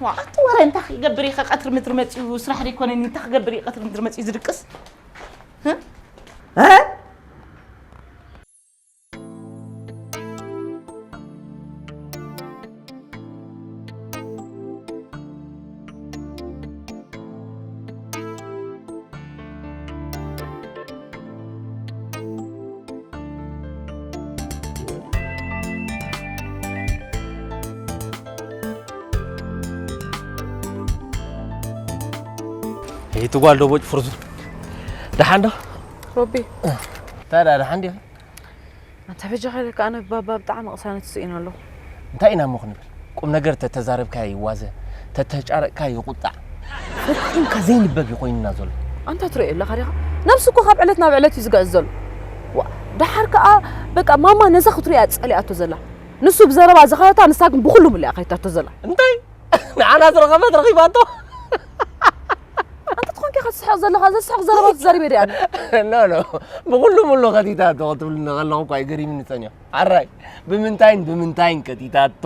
ዋ ኣቲ ወረ እንታይ ክገብር ኢኸ ቀትሪ ምድሪ መፂኡ ስራሕ ደይኮነኒ እንታይ ክገብር እዩ ቀትሪ ምድሪ መፂኡ ዝድቅስ እ? እቲ ጓል ዶ ቦጭ ፍርዙ ደሓን ዶ? ሮቢ እንታይ ደኣ ደሓን ዲኻ? ኣንታ በጃኻ ኢለካ ኣነ ባባ ብጣዕሚ ቅሳነት ስኢነ ኣለኹ። እንታይ ኢና እሞ ክንብል? ቁም ነገር ተተዛረብካዮ ይዋዘ፣ ተተጫረቅካ ይቁጣዕ። ፈጺምካ ዘይንበብ እዩ ኮይንና ዘሎ። ኣንታ ትሪኦ ኣለኻ ዲኻ? ነብሱ እኮ ካብ ዕለት ናብ ዕለት እዩ ዝገዕዝ ዘሎ። ዋ፣ ደሓር ከኣ በቃ ማማ ነዛ ክትሪኣ ጸሊኣቶ ዘላ። ንሱ ብዘረባ ዝኸበታ ንሳ ግን ብኹሉ ምልያ ከይታቶ ዘላ። እንታይ? ንዓና ዝረኸበት ረኺባቶ። ኣንተ ትኾንኪ ኢኻ ትስሕቕ ዘለኻ ዘስሕቕ ዘረባ ትዛሪበ ድያ? ኖ ኖ ብኹሉ ሙሉ ከቲታቶ ክትብልኒ ከለኹ እኳ እዩ ገሪምኒ ጸኒሑ። ኣራይ ብምንታይን ብምንታይን ከቲታቶ?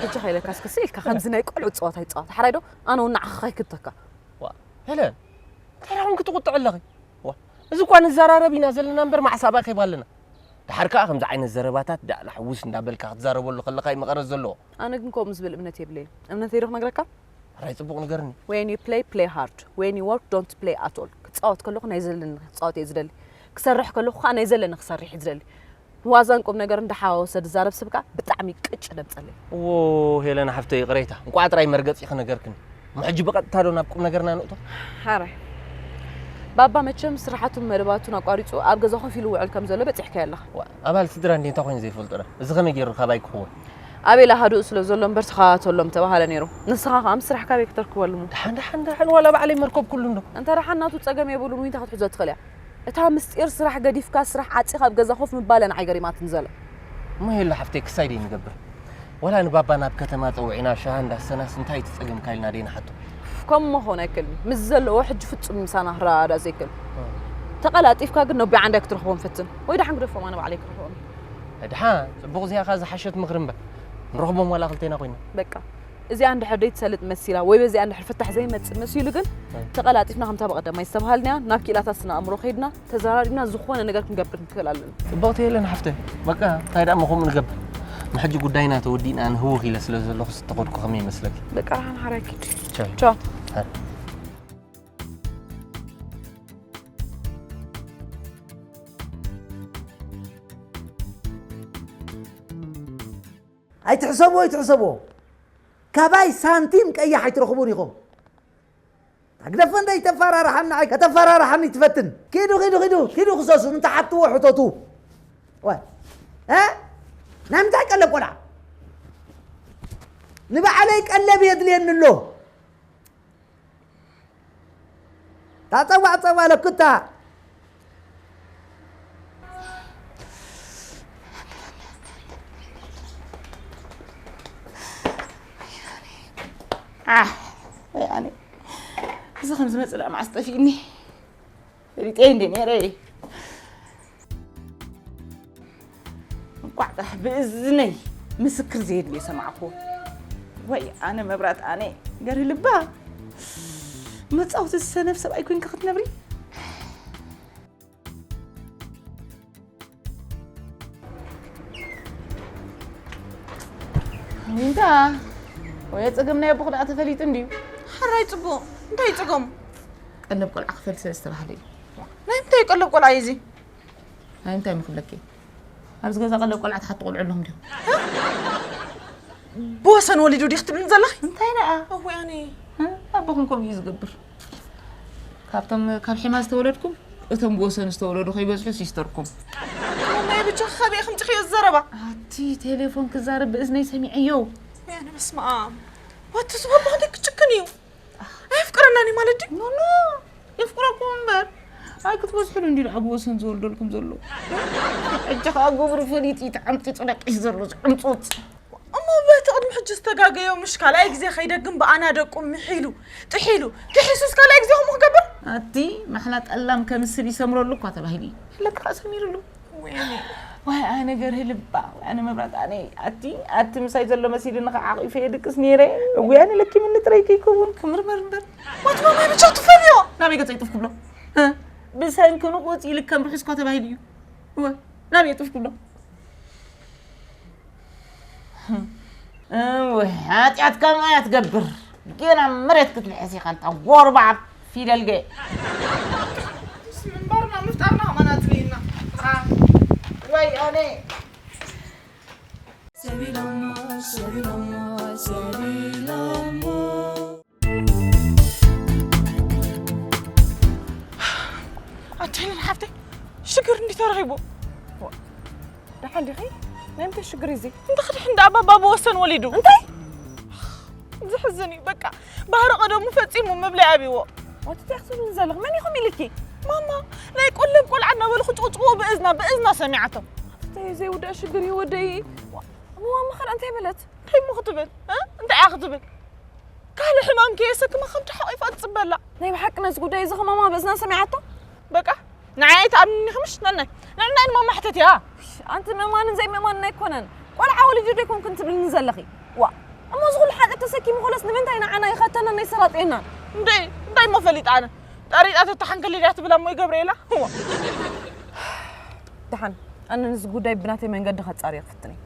ሕጂ ከይለካ እስከ ስኢልካ ከምዚ ናይ ቆልዑ ጸዋታ ይጻወት ሓራይ ዶ? ኣነ እውን ንዓኻ ከይክብተካ። ዋ ሄለን እንታይ ደኹም ክትቁጥዕ ኣለኺ? ዋ እዚ እኳ ንዘራረብ ኢና ዘለና እምበር ማዕሳብ ኣኼባ ኣለና። ደሓር ከኣ ከምዚ ዓይነት ዘረባታት ዳእላ ሕውስ እንዳበልካ ክትዛረበሉ ከለኻ እዩ መቐረት ዘለዎ። ኣነ ግን ከምኡ ዝብል እምነት የብለይን። እምነተይ ዶ ክነግረካ? ሕራይ ጽቡቕ ንገርኒ። When you play, play hard. When you work, don't play at all. ክጻወት ከለኹ ናይ ዘለኒ ክጻወት እየ ዝደሊ። ክሰርሕ ከለኹ ከኣ ናይ ዘለኒ ክሰርሕ እየ ዝደሊ። ዋዛን ቁም ነገርን እንዳሓዋወሰ ዝዛረብ ሰብ ከኣ ብጣዕሚ ቅጭ ደምጸለይ። እዎ ሄለና ሓፍተይ ይቕሬታ። እንቋዕ ጥራይ መርገጺኺ ነገርክኒ። እሞ ሕጂ ብቐጥታ ዶ ናብ ቁም ነገርና ንእቶ? ሓራይ። ባባ መቸም ስራሓቱን መደባቱን ኣቋሪጹ ኣብ ገዛ ኮፍ ኢሉ ውዕል ከም ዘሎ በጺሕካዮ ኣለኻ። ዋ፣ ኣባል ስድራ እንዴ እንታይ ኮይኑ ዘይፈልጦ ዳ? እዚ ከመይ ገይሩ ካባይ ክኽወን? ኣቤላ ሃዱእ ስለ ዘሎ እምበር ተኸታተሎ ምተባሃለ ነይሩ። ንስኻ ከኣ ምስ ስራሕ ካበይ ክተርክቦ ኣለሙ? ደሓን ደሓን ደሓን ዋላ ባዕለይ መርከብኩሉ እንዶ። እንተ ደሓን ናቱ ጸገም የብሉን ዊንታ ክትሕዞ ትኽእል እያ። እታ ምስጢር ስራሕ ገዲፍካ ስራሕ ዓጺኻ ኣብ ገዛ ኮፍ ምባለ ንዓይ ገሪማትኒ ዘላ። እሞ ሄሉ ሓፍተይ ክሳይ ደይ ንገብር? ዋላ ንባባ ናብ ከተማ ጸውዒና ሻሂ እንዳሰናስ እንታይ እቲ ጸገምካ ኢልና ደይ ንሓቶ? ከምኡ ምኾን ኣይክእልን። ምስ ዘለዎ ሕጂ ፍጹም ምሳና ክረዳዳእ ዘይክእል። ተቐላጢፍካ ግን ነቦይ ዓንዳይ ክትረኽቦም ፈትን። ወይ ደሓን ግደፎም ኣነ ባዕለይ ክረኽቦም እየ። ደሓን ጽቡቕ እዚኣ ከኣ ዝሓሸት ምኽሪ እምበር ንረኽቦም ዋላ ክልቴና ኮይና። በቃ እዚኣ እንድሕር ደይትሰልጥ መሲላ ወይ በዚኣ እንድሕር ፍታሕ ዘይመጽእ መሲሉ ግን ተቐላጢፍና ከምታ ብቐዳማይ ዝተባሃልናያ ናብ ክኢላታት ስነ ኣእምሮ ከይድና ተዘራሪብና ዝኾነ ነገር ክንገብር ንክእል ኣለና። ጽብቕቲ የለን ሓፍተይ። በቃ እንታይ ደኣ እሞ ከምኡ ንገብር። ንሕጂ ጉዳይና ተወዲእና ንህውኽ ኢለ ስለ ዘለኹ ዝተኸድኩ ከመይ ይመስለኪ? በቃ ራህን ሓራይ ኪድ። ቻው። ቻው። ኣይትሕሰቡ ኣይትሕሰቡ ካባይ ሳንቲም ቀያሕ ኣይትረኽቡን ኢኹም ታግደፈ እንደ ይተፈራርሓኒ ዓይ ከተፈራርሓኒ ትፈትን ኪዱ ኪዱ ኪዱ ኪዱ ክሰሱ እንተሓትዎ ሕተቱ ወይ እ ናይ ምንታይ ቀለብ ቆልዓ ንባዕለይ ቀለብ የድልየኒ ኣሎ ታጸዋዕ ጸዋ ለኩታ ኣሕ ወያኔ እዚ ከም ዝመፅእ ደኣ መዓስ ጠፊእኒ ፈሊጠ እንደ ነይረ እንቋዕ ጥራሕ ብእዝነይ ምስክር ዘየድልዮ ሰማዕኩዎ። ወይ ኣነ መብራት ኣነ ገርህ ልባ መጻወቲ ዝሰነፍ ሰብኣይ ኮንካ ክትነብሪ። ሊንዳ ወይ ጸገም ናይ ኣቦኹ ደኣ ተፈሊጡ እንድዩ። ሓራይ ጽቡቕ እንታይ ጸገሙ? ቀለብ ቆልዓ ክፈል ስለ ዝተባህለ እዩ። ናይ እንታይ ቀለብ ቆልዓ እዩ እዚ? ኣይ እንታይ ምክብለኪ? ኣብዚ ገዛ ቀለብ ቆልዓ ትሓቲ ቆልዑ ኣለኹም ድዮም? ብወሰን ወሊዱ ዲኽ ትብልን ዘለኺ? እንታይ ደኣ? እወ ኣነ ኣቦኹም ከምኡ እዩ ዝገብር። ካብቶም ካብ ሒማ ዝተወለድኩም እቶም ብወሰን ዝተወለዱ ከይበዝሑ ሲስተርኩም። ናይ ብቻ ከበይ ከምፅኽዮ ዘረባ? ኣቲ ቴሌፎን ክዛረብ ብእዝነይ ሰሚዐዮ። ኣነ በስመ ኣብ። ወትስ ወቦ ክደይ ክጭክን እዩ። ኣየፍቅረናን እዩ ማለት ድዩ? ኖ ኖ የፍቅረኩም እምበር ኣይክትበዝሕሉ እንዲ ኣብ ወሰን ዝወልደልኩም ዘሎ። ሕጂ ከዓ ግብሩ ፈሊጡ እዩ ተዓምጢጡ ደቂሱ ዘሎ ዝዕምፁት። እሞ በቲ ቅድሚ ሕጂ ዝተጋገዮ ምሽ ካልኣይ ግዜ ከይደግም ብኣና ደቁ ምሒሉ ጥሒሉ ክሒሱስ ካልኣይ ግዜ ከምኡ ክገብር? ኣቲ ማሕላ ጠላም ከምስል ይሰምረሉ እኳ ተባሂሉ እዩ። ለካ ሰሚርሉ። ወይ ኣነ ገርሂ ልባ ወይ ኣነ መብራት ኣነ ኣቲ ኣቲ ምሳይ ዘሎ መሲልኒ ከዓ ዓቂፈ የድቅስ ነይረ። እጉይ ኣነ ለኪምኒ ጥራይ ከይከውን ክምርመር እምበር። ዋት ማማይ ብቻ ትፈልዮ? ናበይ ገጸ ይጥፍ ክብሎ? እ? ብሰንኪ ንቑፅ ኢልከም ርሑስ እኳ ተባሂሉ እዩ። እወ ናበይ የጥፍ ክብሎ? እወ ሓጢኣት ከምኣ እያ ትገብር። ጌና መሬት ክትልሕስ ኢኻ እንታ ጎርባዕ ፊደል ገ። ምንባርና ምፍጣርና ከማና ትብይና። ወይ ኣነ ሰቢሎሞ ሰቢሎሞ ሰቢሎሞ ኣቴንን ሓፍተይ ሽግር እንዲ ተረኺቡ። ደሓን ዲኺ? ናይ ምንታይ ሽግር እዩ እዚ? እንተ ክድሕን ደኣ ባባ ብወሰን ወሊዱ። እንታይ? ዘሕዝን እዩ በቃ። ባህሪ ቀደሙ ፈጺሙ መብለይ ኣብይዎ። ወትቲ ክትብልን ዘለኽ መን ኢኹም ኢልኪ? ማማ ናይ ቆለብ ቆልዓ እናበሉ ክጭቕጭቕዎ ብእዝና ብእዝና ሰሚዓቶ። ኣተይ ዘይውዳእ ሽግር እዩ ወደይ። እሞ ማማ ኸዳ እንታይ በለት? እንታይ እሞ ክትብል? እ? እንታይ እያ ክትብል? ካልእ ሕማም ከየሰክማ ከምቲ ሓቒፋ ትጽበላ። ናይ ብሓቂ ነዚ ጉዳይ እዚ ከማማ ብእዝና ሰሚዓቶ? በቃ ንዓይ ኣይትኣምንኒ ኽምሽ ነናይ ነናይ ንማማ ሕተት እያ። ኣንቲ ምእማንን ዘይምእማንን ኣይኮነን። ቆልዓ ወሊዱ ዶ ኣይኮንክን ትብልኒ ዘለኺ? ዋ እሞ እዚ ኩሉ ሓጢኣት ተሰኪሙ ኮለስ ንምንታይ ንዓና ይኸተና ናይ ሰላጤና? እንደ እንታይ እሞ ፈሊጣ ኣነ ጠሪጣ ተተሓንከል ድያ ትብላ እሞ ይገብረየላ። ዋ ደሓን ኣነ ነዚ ጉዳይ ብናተይ መንገዲ ከጻርዮ ክፍትን እየ።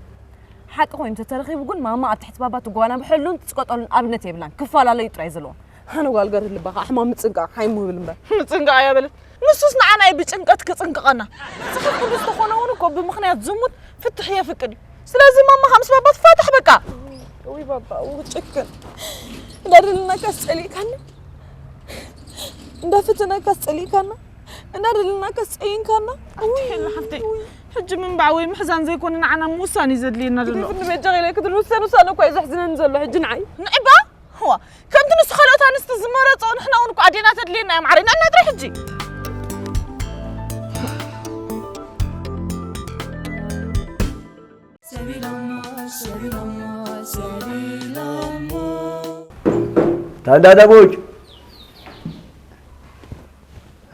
ሓቂ ኮይኑ ተተረኺቡ ግን ማማ ኣብ ትሕቲ ባባ ትጓናብሐሉን ትጽቀጠሉን ኣብነት የብላን። ክፈላለዩ ጥራይ ዘለዎም። ኣነ ጓል ገርህ ልባ ከዓ ሕማም ምጽንቃቕ ሓይሙ ይብል እምበር። ምጽንቃቕ እያ በለት። ንሱስ ንዓና እዩ ብጭንቀት ክጽንቅቐና። መጽሓፍ ቅዱስ ተኾነ እውን እኮ ብምኽንያት ዝሙት ፍትሕ የፍቅድ እዩ። ስለዚ ማማ ምስ ባባ ትፋታሕ በቃ። እውይ ባባ እው ጭክን እንዳደለናካስ ጸሊእካና እንዳፈተናካስ ጸሊእካና እንዳደለናካስ ጸይንካና። ኣንቲ ሄሉ ሓፍተይ ሕጂ ምንባዕ ወይ ምሕዛን ዘይኮነ ንዓና ምውሳን እዩ ዘድልየና ዘሎ። ክትፍኒ በጃ ኢለ ክትብል ውሳነ ውሳነ እኳ እዩ ዘሕዝነኒ ዘሎ ሕጂ ንዓይ። ንዕባ ዋ ከምቲ ንሱ ካልኦት ኣንስቲ ዝመረጾ ንሕና እውን እኮ ኣዴና ተድልየና እዮም ዓረይና እናጥረ ሕጂ። ሰቢሎሞ ሰቢሎሞ ሰቢሎሞ ታንዳ ደቦጭ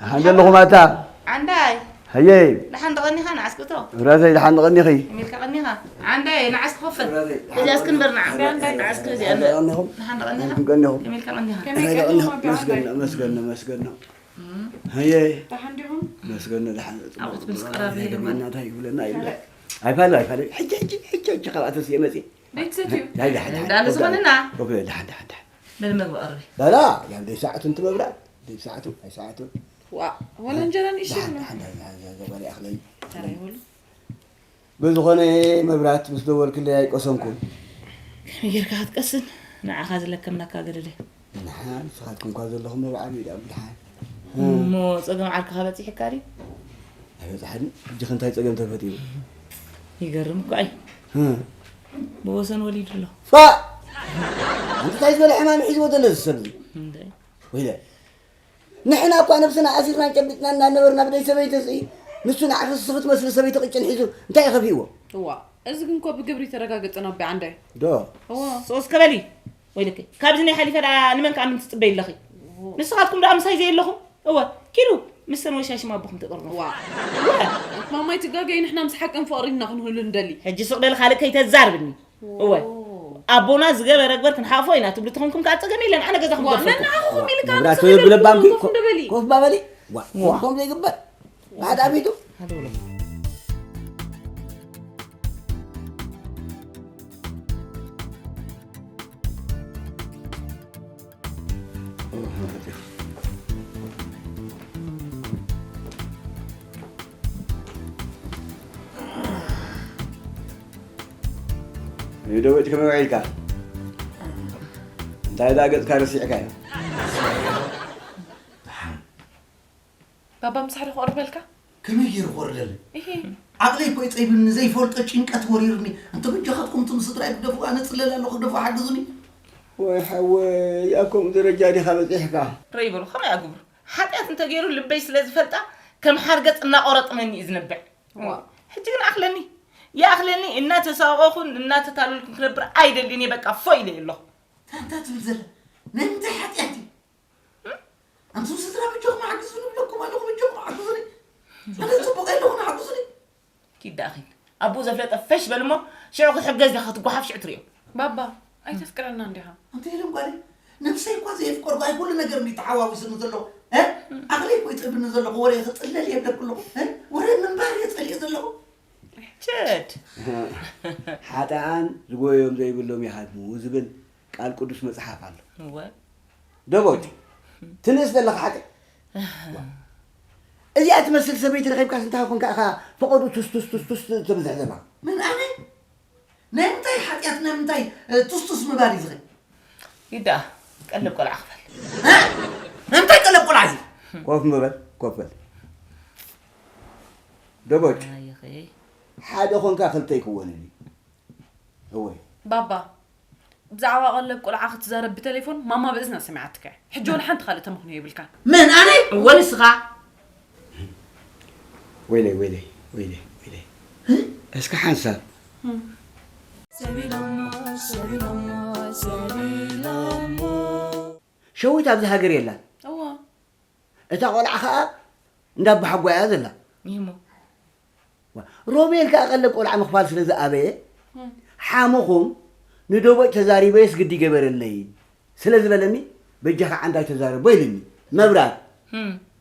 ሓንደ ኣለኹም ኣታ ዓንዳይ። ሀየይ ደሓን ደቐኒኻ ንዓስክቶ። ብራዘይ ደሓን ደቐኒኺ። ከመይ ኢልካ ቀኒኻ? ዓንዳይ ንዓስ ክኸፍት። እዚኣስ ክንበር ንዓ። ንዓስ ክዚ ኣለ። ደቐኒኹም። ደሓን ደቐኒኻ? ደሓን ቀኒኹም። ከመይ ኢልካ ቀኒኻ? ከመይ ደቐኒኹም? መስገን መስገን መስገን። ሀየይ ደሓን ዲኹም? መስገን ደሓን። ኣብኡ ትብል ስቀራብ ይልማ። እናታይ ይብለና ይብለ። ኣይፋለ ኣይፋለ። ሕጂ ሕጂ ሕጂ ሕጂ ካብ ኣተስ የመጽእ። ቤት ሰትዩ። ናይ ደሓን ደሓን። እንዳለ ዝኾነና። ኦኬ ደሓን ደሓን ደሓን። በል መግቢ ቀርቢ። በላ ያንደይ ሰዓት እንት መብራት። ደይ ሰዓቱ ኣይ ሰዓቱ። ዋ ወላ እንጀራ ንእሽተይ ደሓን ብሎ። ደሓን ደሓን ደሓን ዘበለ ኣኽለይ። ተራ ይበሉ። ብዝኾነ መብራት ምስ ደወልክለይ ኣይቆሰንኩን። ከመይ ጌርካ ክትቀስን ንዓኻ ዝለከምናካ ገደደ። ንሓ ንስኻትኩም እኳ ዘለኹም ኣብ ዓብዪ ዳ ብድሓን። እሞ ጸገም ዓርክኻ በጺሕካ ድዩ? ኣይበጽሓን ሕጂ ክንታይ ጸገም ተፈጢሩ? ይገርም እኮ እዩ። እ። ብወሰን ወሊዱ ኣሎ። ፋ! ኣንቲ እንታይ ዝበለ ሕማም ሒዝዎ ዘሎ እዚ ሰብ እዚ? እንደ ወይለ ንሕና እኳ ነብስና ኣሲርናን ጨቢጥናን እናነበርና ብደይ ሰበይቲ እዚ ንሱ ንዓኺ ስኽቲ መስሊ ሰበይቲ ቅጭን ሒዙ እንታይ እዩ ከፊእዎ? እዋ እዚ ግን እኮ ብግብሪ ተረጋገጸ ናቢ ዓንዳይ። ዶ? እዋ ሶስ ከበሊ ወይልከይ ካብዚ ናይ ሓሊፈ ደኣ ንመን ከኣ ምን ትጽበይ ኣለኺ? ንስኻትኩም ደኣ ምሳይ ዘየለኹም? እወ ኪዱ ምስተን ወሻሽም ኣቦኹም ተጠርነፉ። ዋ ማማይ ትጋገይ ንሕና ምስ ሓቅን ፍቕሪን ኢና ክንህሉ ንደሊ። ሕጂ ስቕ በሊ ካልእ ከይተዛርብኒ። እወ ኣቦና ዝገበረ ግበር ክንሓፎ ኢና ትብሉ ተኾንኩም ከዓ ጸገም የለን ኣነ ገዛኹም ዋ ገድፈልኩም። ነንዓኹም ኢልካ መብራት ንስኻ ወይ ብለባም ገድፈልኩም ኮፍ ንበሊ። ኮፍ ባበሊ ዋ ዋ። ኮፍ ዘይግበር ሓደ ኣቢቱ ሓደ ብሎ። ንደወጭ ከመይ ውዒልካ? እንታይ ደኣ ገጽካ ረሲዕካዮ? ባባ ምሳሕ ዶ ክቐርበልካ? ከመይ ገይሩ ክወርደለይ? እሂ። ዓቕለይ እኮ እዩ ጸቢብኒ፣ ዘይፈልጦ ጭንቀት ወሪርኒ። እንተ በጃኻትኩም እቶም ስድራይ ግደፉ፣ ኣነ ጽለል ኣለኹ፣ ግደፉ፣ ሓግዙኒ። ወይ ሓወይ፣ ኣብ ከምኡ ደረጃ ዲኻ በጺሕካ? ርእ ይበሉ፣ ከመይ ኣግብሩ? ሓጢኣት እንተገይሩ ልበይ ስለ ዝፈልጣ ከም ሓርገጽ እናቖረጥነኒ እዩ ዝነብዕ። ሕጂ ግን ኣኽለኒ፣ ይኣኽለኒ፣ እናተሳቐኹን እናተታለልኩን ክነብር ኣይደልን እየ፣ በቃ ፎእ ኢለ ኣለኹ። እንታይ እንታይ ትብል ዘላ? ናይ ምንታይ ሓጢኣት እዩ? ኣንቱም ስድራ በጃኹም ሓግዙኒ እብለኩም ኣለኹ፣ በጃኹም ሓግዙኒ። ኣነ ጽቡቕ የለኹን፣ ሓግዙኒ። ኪድ ደኣ ኺድ። ኣቦኡ ዘፍለጠ ፈሽ በል እሞ ሽዑ ክትሕገዝ ዲኻ ክትጓሓፍ ሽዑ ትርእዮ። ባባ ኣይተፍቅረናን ዲኻ? ኣንተ የለም ጓለይ፣ ነብሰይ እኳ ዘየፍቀርኩ ኣይ ኩሉ ነገር እንዲ ተሓዋዊስኒ ዘሎ። እ? ዓቕለይ እኮ ይጥእብኒ ዘሎ፣ ወረ ክጽለል እየ ብለኩ ኣለኹ። እ? ወረ ምንባር እየ ጸሊእ ዘለኹ። ችድ። ሓጥኣን ዝጎዮም ዘይብሎም ይሃድሙ ዝብል ቃል ቅዱስ መጽሓፍ ኣሎ። እወ። ደቦጭ ትንእስ ዘለኻ ሓቂ። እዚኣ ትመስል ሰበይቲ ረኺብካስ እንታይ ኮንካ ኢኻ ፈቐዱ ቱስቱስ ቱስቱስ ተብዝሕ ዘለኻ? ምን ኣነ? ናይ ምንታይ ሓጢኣት ናይ ምንታይ እ፣ ቱስቱስ ምባል እዩ ዝኽእል? ይዳ ቀልብ ቆልዓ ክፈል። እ? ናይ ምንታይ ቀለብ ቆልዓ እዚ? ኮፍ ምበል ኮፍ በል። ደቦጭ ኣይኸይ ሓደ ኮንካ ክልተ ይክወንን እዩ። እወ። ባባ ብዛዕባ ቀለብ ቆልዓ ክትዛረብ ብቴሌፎን ማማ ብእዝና ሰሚዓትካ እያ። ሕጂ ወላ ሓንቲ ካልእ ተመኽንዮ የብልካን። መን ኣነ? እወ ንስኻ። ወይለይ ወይለይ ወይለይ ወይለይ። እስኪ ሓንሳብ። ሸዊት ኣብዚ ሃገር የላን። እዋ። እታ ቆልዓ ኸኣ እንዳ ኣቦሓጓ እያ ዘላ። ይሞ። ሮቤል ከኣ ቀለብ ቆልዓ ምኽፋል ስለ ዝኣበየ ሓሙኹም ንደቦጭ ተዛሪበዮስ ግዲ ገበረለይ ስለ ዝበለኒ በጃኻ ዓንዳይ ተዛረቦ ኢልኒ። መብራት።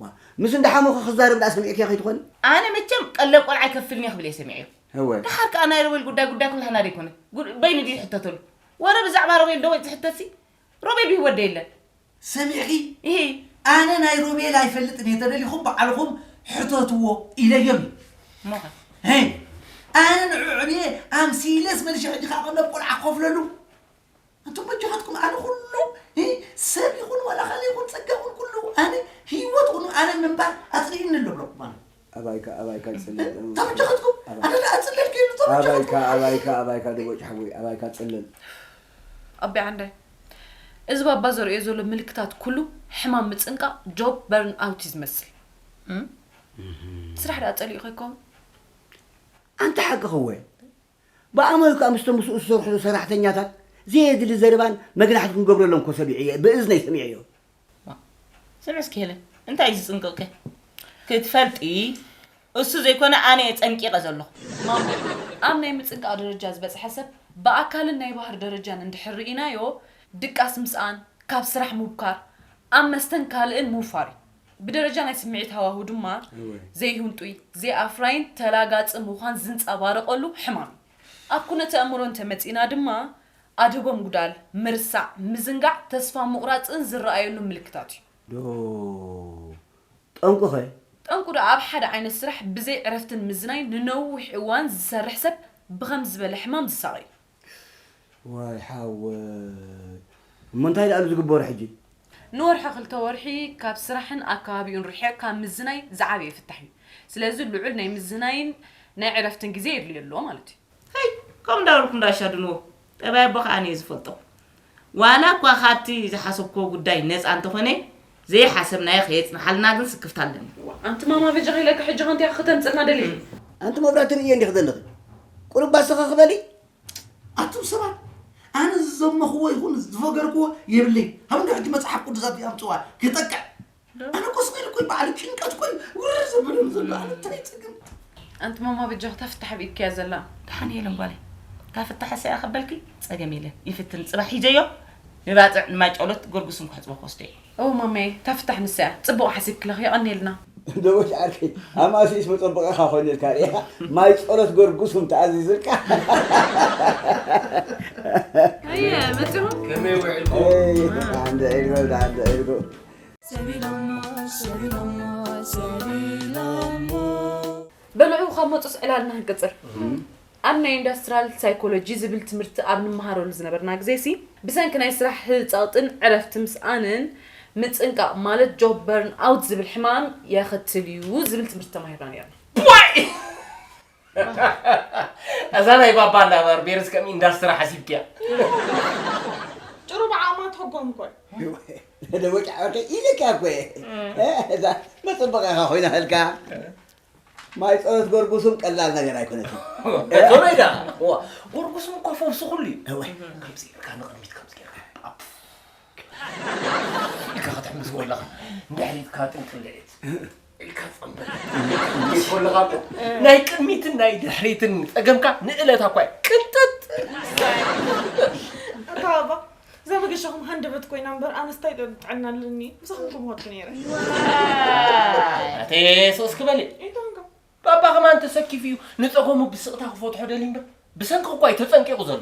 ዋ፣ ምስ እንዳ ሓሙኻ ክዛረብ ደኣ ሰሚዕክያ ከይትኾኒ? ኣነ መቸም ቀለብ ቆልዓ ይከፍልኒ ክብል እየ ሰሚዐዮ። እወ። ደሓር ከኣ ናይ ሮቤል ጉዳይ ጉዳይ ኩላህና ደይኮነ። ጉድ- በይኑ ድዩ ዝሕተተሉ? ወረ ብዛዕባ ሮቤል ደቦጭ ዝሕተትሲ ሮቤል ብህይወት ዶ የለን? ሰሚዕኺ? እሂ። ኣነ ናይ ሮቤል ኣይፈልጥን እየ፣ ተደሊኹም ባዕልኹም ሕተትዎ ኢለዮም እዩ። እሞኸ? ሄ፣ ኣነ ንዑ ዕብየ ኣምሲለስ መልሸ ሕጂ ከዓ ቀለብ ቆልዓ ክኸፍለሉ። ኣንቱም በጃኻትኩም ኣነ ኩሉ ሂ፣ ሰብ ይኹን ዋላ ካልእ ይኹን ጸጋ ይኹን ኩሉ ኣነ ህይወት ኩኑ ኣነ ምንባር ኣጽሊእኒ ኣሎ ብለኩም ኣነ። ኣባይካ ኣባይካ ጽለል። ተመቸኸትኩም ኣነ ደኣ ጽለል ከይሉ ተመቸኸትኩም። ኣባይካ ኣባይካ ኣባይካ ደቦጭ ሓወይ ኣባይካ ጽለል። ኣቢ ዓንዳይ፣ እዚ ባባ ዘርእዮ ዘሎ ምልክታት ኩሉ ሕማም ምጽንቃቕ፣ ጆብ በርን ኣውት እዩ ዝመስል። እም? ስራሕ ደኣ ጸሊኡ ከይከውን? ኣንታ ሓቂ ኸወ ብኣማዩ ከኣ ምስቶም ምስኡ ዝሰርሑ ሰራሕተኛታት ዘየድሊ ዘረባን መግናሕቲ ክንገብረሎም እኮ ሰሚዐዮ፣ ብእዝነይ ሰሚዐዮ። ስምዒ እስኪ ሄለን፣ እንታይ እዩ ዝጽንቅቕኪ? ክትፈልጢ እሱ ዘይኮነ ኣነ እየ ጸንቂቐ ዘለኹ። ማማ፣ ኣብ ናይ ምጽንቃቕ ደረጃ ዝበጽሐ ሰብ ብኣካልን ናይ ባህሪ ደረጃን እንድሕር ርኢናዮ፣ ድቃስ ምስኣን፣ ካብ ስራሕ ምብካር፣ ኣብ መስተን ካልእን ምውፋር እዩ። ብደረጃ ናይ ስምዒት ሃዋሁ ድማ ዘይህንጡይ፣ ዘይኣፍራይን ተላጋጺ ምዃን ዝንጸባረቐሉ ሕማም እዩ። ኣብ ኩነተ ኣእምሮ እንተመጺእና ድማ ኣድህቦ ምጉዳል፣ ምርሳዕ፣ ምዝንጋዕ፣ ተስፋ ምቑራጽን ዝረኣየሉ ምልክታት እዩ። ዶ ጠንቁኸ? ጠንቁ ደኣ ኣብ ሓደ ዓይነት ስራሕ ብዘይ ዕረፍትን ምዝናይ ንነዊሕ እዋን ዝሰርሕ ሰብ ብኸም ዝበለ ሕማም ዝሳቐ እዩ። ዋይ ሓወይ እሞ እንታይ ደኣሉ ዝግበሩ ሕጂ? ንወርሒ ክልተ ወርሒ ካብ ስራሕን ኣከባቢኡን ርሒቕ ካብ ምዝናይ ዝዓበየ ፍታሕ እዩ። ስለዚ ልዑል ናይ ምዝናይን ናይ ዕረፍትን ግዜ የድልዮ ኣሎ ማለት እዩ። ሀይ ከም እንዳበልኩም እንዳሻድንዎ ጠባይ ኣቦ ከዓ ኣነ እየ ዝፈልጦ። ዋላ እኳ ካብቲ ዝሓሰብክዎ ጉዳይ ነፃ እንተኾነ ዘይሓሰብናዮ ከየፅንሓልና ግን ስክፍታ ኣለኒ። ኣንቲ ማማ በጃኺ ኢለኪ ሕጂ ከንቲያ ክተምፅልና ደሊኺ። ኣንቲ መብራህቲ ርእየ እንዲኺ ዘለኺ ቁሩብ ባስኻ ክበሊ። ኣቱም ሰባት ኣነ ዝዘመኽዎ ይኹን ዝፈገርክዎ የብለይ። ሃብኒ ሕጂ መፅሓፍ ቅዱሳት ይኣምፅዋ ክጠቅዕ። ኣነ ኮስ ኢሉ ኮይ በዓል ጭንቀት ኮይ ውርር ዘብለኒ ዘሎ ኣነ እንታይ ይፅግም። ኣንቲ ማማ በጃኺ እታ ፍታሕ ኣብ ኢድኪ እያ ዘላ። ደሓን የለን ጓለይ። እታ ፍታሕ እሰያ ከበልኪ ፀገም የለን። ይፍትን ፅባሕ ሒዘዮ ንባፅዕ ንማይ ጨሎት ጎርጉስን ክሕፅቦ ክወስዶ እየ። እወ ማመየ እታ ፍታሕ ንሳ እያ። ፅቡቕ ሓሲብኪ ኣለኺ የቐንየልና። ደቦጭ ዓርከይ ኣማሲስ መጸበቒኻ ኮይኑልካ ሪኢኻ ማይ ጸሎት ጎርጉስም ተኣዚዝልካ። ኣየ መጺኹም? ከመይ ውዒልኩም? ኣይ፣ ደሓን ዶ ኢልኩም፣ ደሓን ዶ ኢልኩም? በልዑ ካብ መጹስ ዕላልና ክንቅጽል። ኣብ ናይ ኢንዳስትራል ሳይኮሎጂ ዝብል ትምህርቲ ኣብ ንመሃረሉ ዝነበርና ግዜ ሲ ብሰንኪ ናይ ስራሕ ህጸቕጥን ዕረፍቲ ምስኣንን ምጽንቃቕ ማለት ጆብ በርን ኣውት ዝብል ሕማም የኸትል እዩ ዝብል ትምህርቲ ተማሂርና ነርና። እዛ ናይ ባባ እንዳበር ቤርስ ከም ኢንዳስትሪ ሓሲብክያ። ጭሩ ብዓማ ትሕጎም እኮ እዩ። ደወቂ ዓወርተ ኢለካ እኮ እየ። እዛ መፅበቕ ኢኻ ኮይና ህልካ ማይ ፀሎት ጎርጉሱም ቀላል ነገር ኣይኮነትን። ከመይ ዳ? እዋ፣ ጎርጉሱም እኮ ፈውሲ ኩሉ እዩ። እወ። ከምዚ ኢልካ ንቕድሚት ከምዚ ጌርካ ጳፍ ኢልካ ክትሕምስ ከለኻ ንድሕሪትካ ጥንቅልዒት ኢልካ ጸንበል ኢልካ ከለኻ እኮ ናይ ቅድሚትን ናይ ድሕሪትን ጸገምካ ንእለታ እኳ እዩ ቅንጥጥ። ኣታ ባባ እዛ መገሻኹም ሃንደበት ኮይና እምበር ኣነስ ታይ ጥዕና ኣለኒ ምሳኹም ከምሃቱ ነይረ። ኣቴ ሶስ ክበል እዩ። ኢንታንካ ባባ ከማን ተሰኪፉ እዩ ንጸገሙ ብስቕታ ክፈትሖ ደልዩ እምበር ብሰንኪ እኳ እዩ ተጸንቂቑ ዘሎ።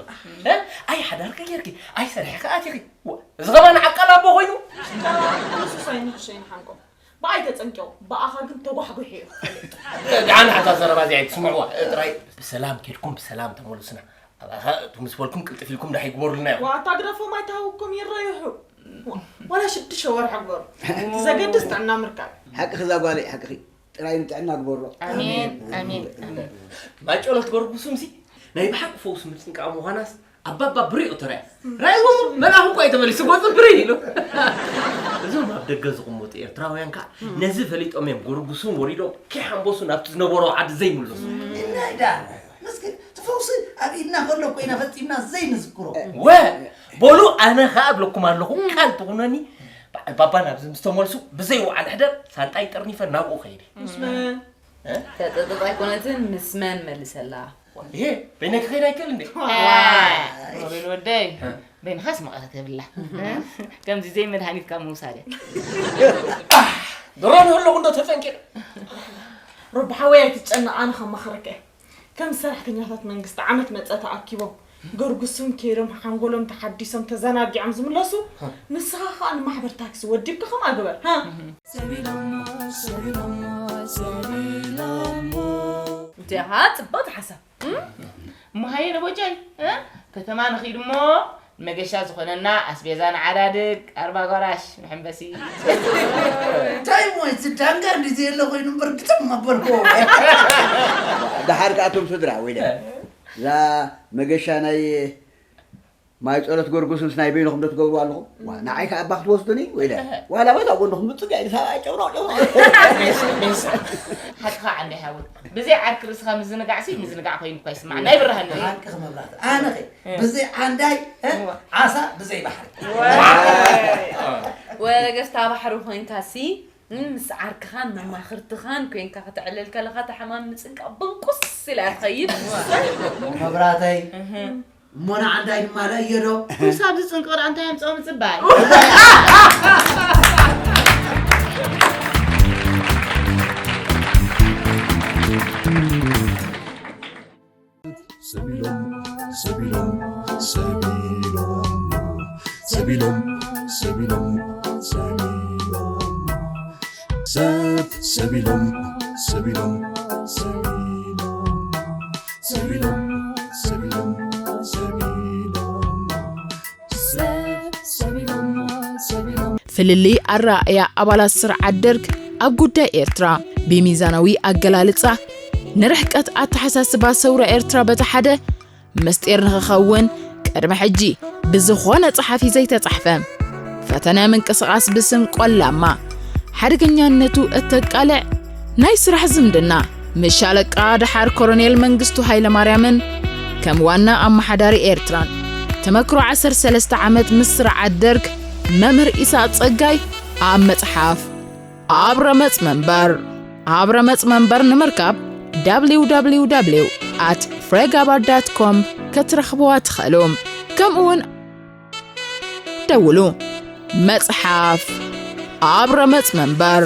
እ? ኣይ ሓዳርኪ ጌርኪ ኣይ ሰሪሕኪ ኣቲኺ። ዋ፣ እዚ ከማን ዓቃል ኣቦ ኮይኑ። ንሱስ ኣይንሕሸይ ንሓንቆ ብኣይ ተጸንቂቑ ብኣኻ ግን ተጓሕጒሑ እዩ። ደሓን ሓታ ዘረባ እዚኣ ኣይትስምዕዋ ጥራይ። ብሰላም ኬድኩም ብሰላም ተመለሱና። ኣባኻ እቱ ምስ በልኩም ቅልጥፍ ኢልኩም ዳሓይ ግበሩልና ኢኹም። ዋታ ግደፎም ኣይትሃውኩም ይረይሑ። ዋላ ሽዱሽተ ወርሒ ግበሩ። እቲ ዘገድስ ጥዕና ምርካብ። ሓቅኺ እዛ ጓለይ ሓቅኺ። ጥራይ ንጥዕና ግበሮ። ኣሜን ኣሜን ኣሜን። ማጨሎት ገርጉሱምሲ ናይ ብሓቂ ፈውሲ ምጽንቃቕ ምዃናስ ኣባባ ብሪኦ ተራያ ራይዎም መልኣኹ እኳ እዩ ተመሊሱ ጎጽ ብሪ ኢሉ። እዞም ኣብ ደገ ዝቕመጡ ኤርትራውያን ከዓ ነዚ ፈሊጦም እዮም ጎርጉሱም ወሪዶም ከይሓንበሱ ናብቲ ዝነበሮ ዓዲ ዘይምለሱ። እናይዳ ምስኪን እቲ ፈውሲ ኣብ ኢድና ከሎ ኮይና ፈጺምና ዘይንዝክሮ። ወ በሉ ኣነ ከዓ እብለኩም ኣለኹ ቃል ትኹነኒ። በዓል ባባ ናብዚ ምስ ተመልሱ ብዘይ ውዓል ሕደር ሳንጣይ ጠርኒፈ ናብኡ ከይደ። ምስ መን? ተጥጥጥ ኣይኮነትን ምስ መን መልሰላ። ይሄ በይነይ ክኸይድ ኣይክእል እንዴ? ሮቤል ወደይ በይንኻስ መቐረት የብላ። ከምዚ ዘይ መድሃኒት ካብ ምውሳድ እያ። ድሮ ንህለኹ እንዶ ተጸንቂቕ። ሮቢ ሓወይ ኣይትጨነቕ ኣነ ከማኽረካ እየ። ከም ሰራሕተኛታት መንግስቲ ዓመት መጸ ተኣኪቦም ገርጉስም ከይዶም ሓንጎሎም ተሓዲሶም ተዘናጊዖም ዝምለሱ ንስኻ ኸኣ ንማሕበር ታክሲ ወዲብካ ከምኣ ግበር። ሃ። እንዲኻ ጽብቕቲ ሓሳብ። እሞ ሃየ ነቦጃይ እ? ከተማ ንኺድ እሞ ንመገሻ ዝኾነና ኣስቤዛ ንዓዳድግ ኣርባ ጓራሽ መሐንበሲ። እንታይ እሞ እዚ ዳንጋ እንዲ ዘየለ ኮይኑ እምበር ግጥም ኣበልኩዎ። ደሓር ከኣቶም ስድራ ወይለ እዛ መገሻ ናይ ማይ ጸሎት ጎርጉስምስ ናይ በይንኹም ዶ ትገብሩ ኣለኹም? ዋ ንዓይ ከኣ ኣባ ክትወስዱኒ ወይለ ዋላ በዛ ጎንኹም ምጽጋ ኢሉ ሰብኣይ ጨብሮቕ ጨብሮቕ። ሓቅኻ ዓንደ ሓወይ ብዘይ ዓርኪ ርእስኻ ምዝንጋዕሲ ምዝንጋዕ ኮይኑ እኳ ይስማዕ ናይ ብርሃን እዩ። ሓቅኺ መብራህቲ ኣነኺ ብዘይ ዓንዳይ እ? እዋ። ዓሳ ብዘይ ባሕሪ። ወረገስታ ባሕሪ ኮይንካሲ እ፣ ምስ ዓርክኻን መማኽርትኻን ኮይንካ ከተዕልል ከለኻ እታ ሕማም ምጽንቃቕ ብንቁስ ኢላ እያ ትኸይድ። መብራተይ እሞ ንዓንዳይ ድማ ለእየዶ ኩሳ ኣብዚ ጽንቅቕ ደኣ እንታይ ኣምጽኦ ምጽባይ። ሰቢሎም ሰቢሎም ሰቢሎም ሰቢሎም ሰቢሎም ሰቢሎም ሰብ ሰቢሎም ሰቢሎም ሰቢሎም ሰቢሎም ሰቢሎም ሰቢሎም ሰብ ሰቢሎም ሰቢሎም ፍልልይ ኣረኣእያ ኣባላት ስርዓት ደርግ ኣብ ጉዳይ ኤርትራ ብሚዛናዊ ኣገላልጻ ንርሕቀት ኣተሓሳስባ ሰውራ ኤርትራ በቲ ሓደ ምስጢር ንኽኸውን ቅድሚ ሕጂ ብዝኾነ ጸሓፊ ዘይተጻሕፈ ፈተነ ምንቅስቓስ ብስም ቆላማ ሓደገኛነቱ እተቃልዕ ናይ ስራሕ ዝምድና ምስ ሻለቃ ደሓር ኮሎኔል መንግስቱ ሃይለማርያምን ከም ዋና ኣመሓዳሪ ኤርትራን ተመክሮ ዓሰርተ ሰለስተ ዓመት ምስ ስርዓት ደርግ መምህር ኢሳቕ ጸጋይ ኣብ መጽሓፍ ኣብ ረመጽ መንበር ኣብ ረመጽ መንበር ንምርካብ www at free gabar dot com ክትረኽብዋ ትኽእሉ። ከምኡውን ደውሉ። መጽሓፍ ኣብ ረመጽ መንበር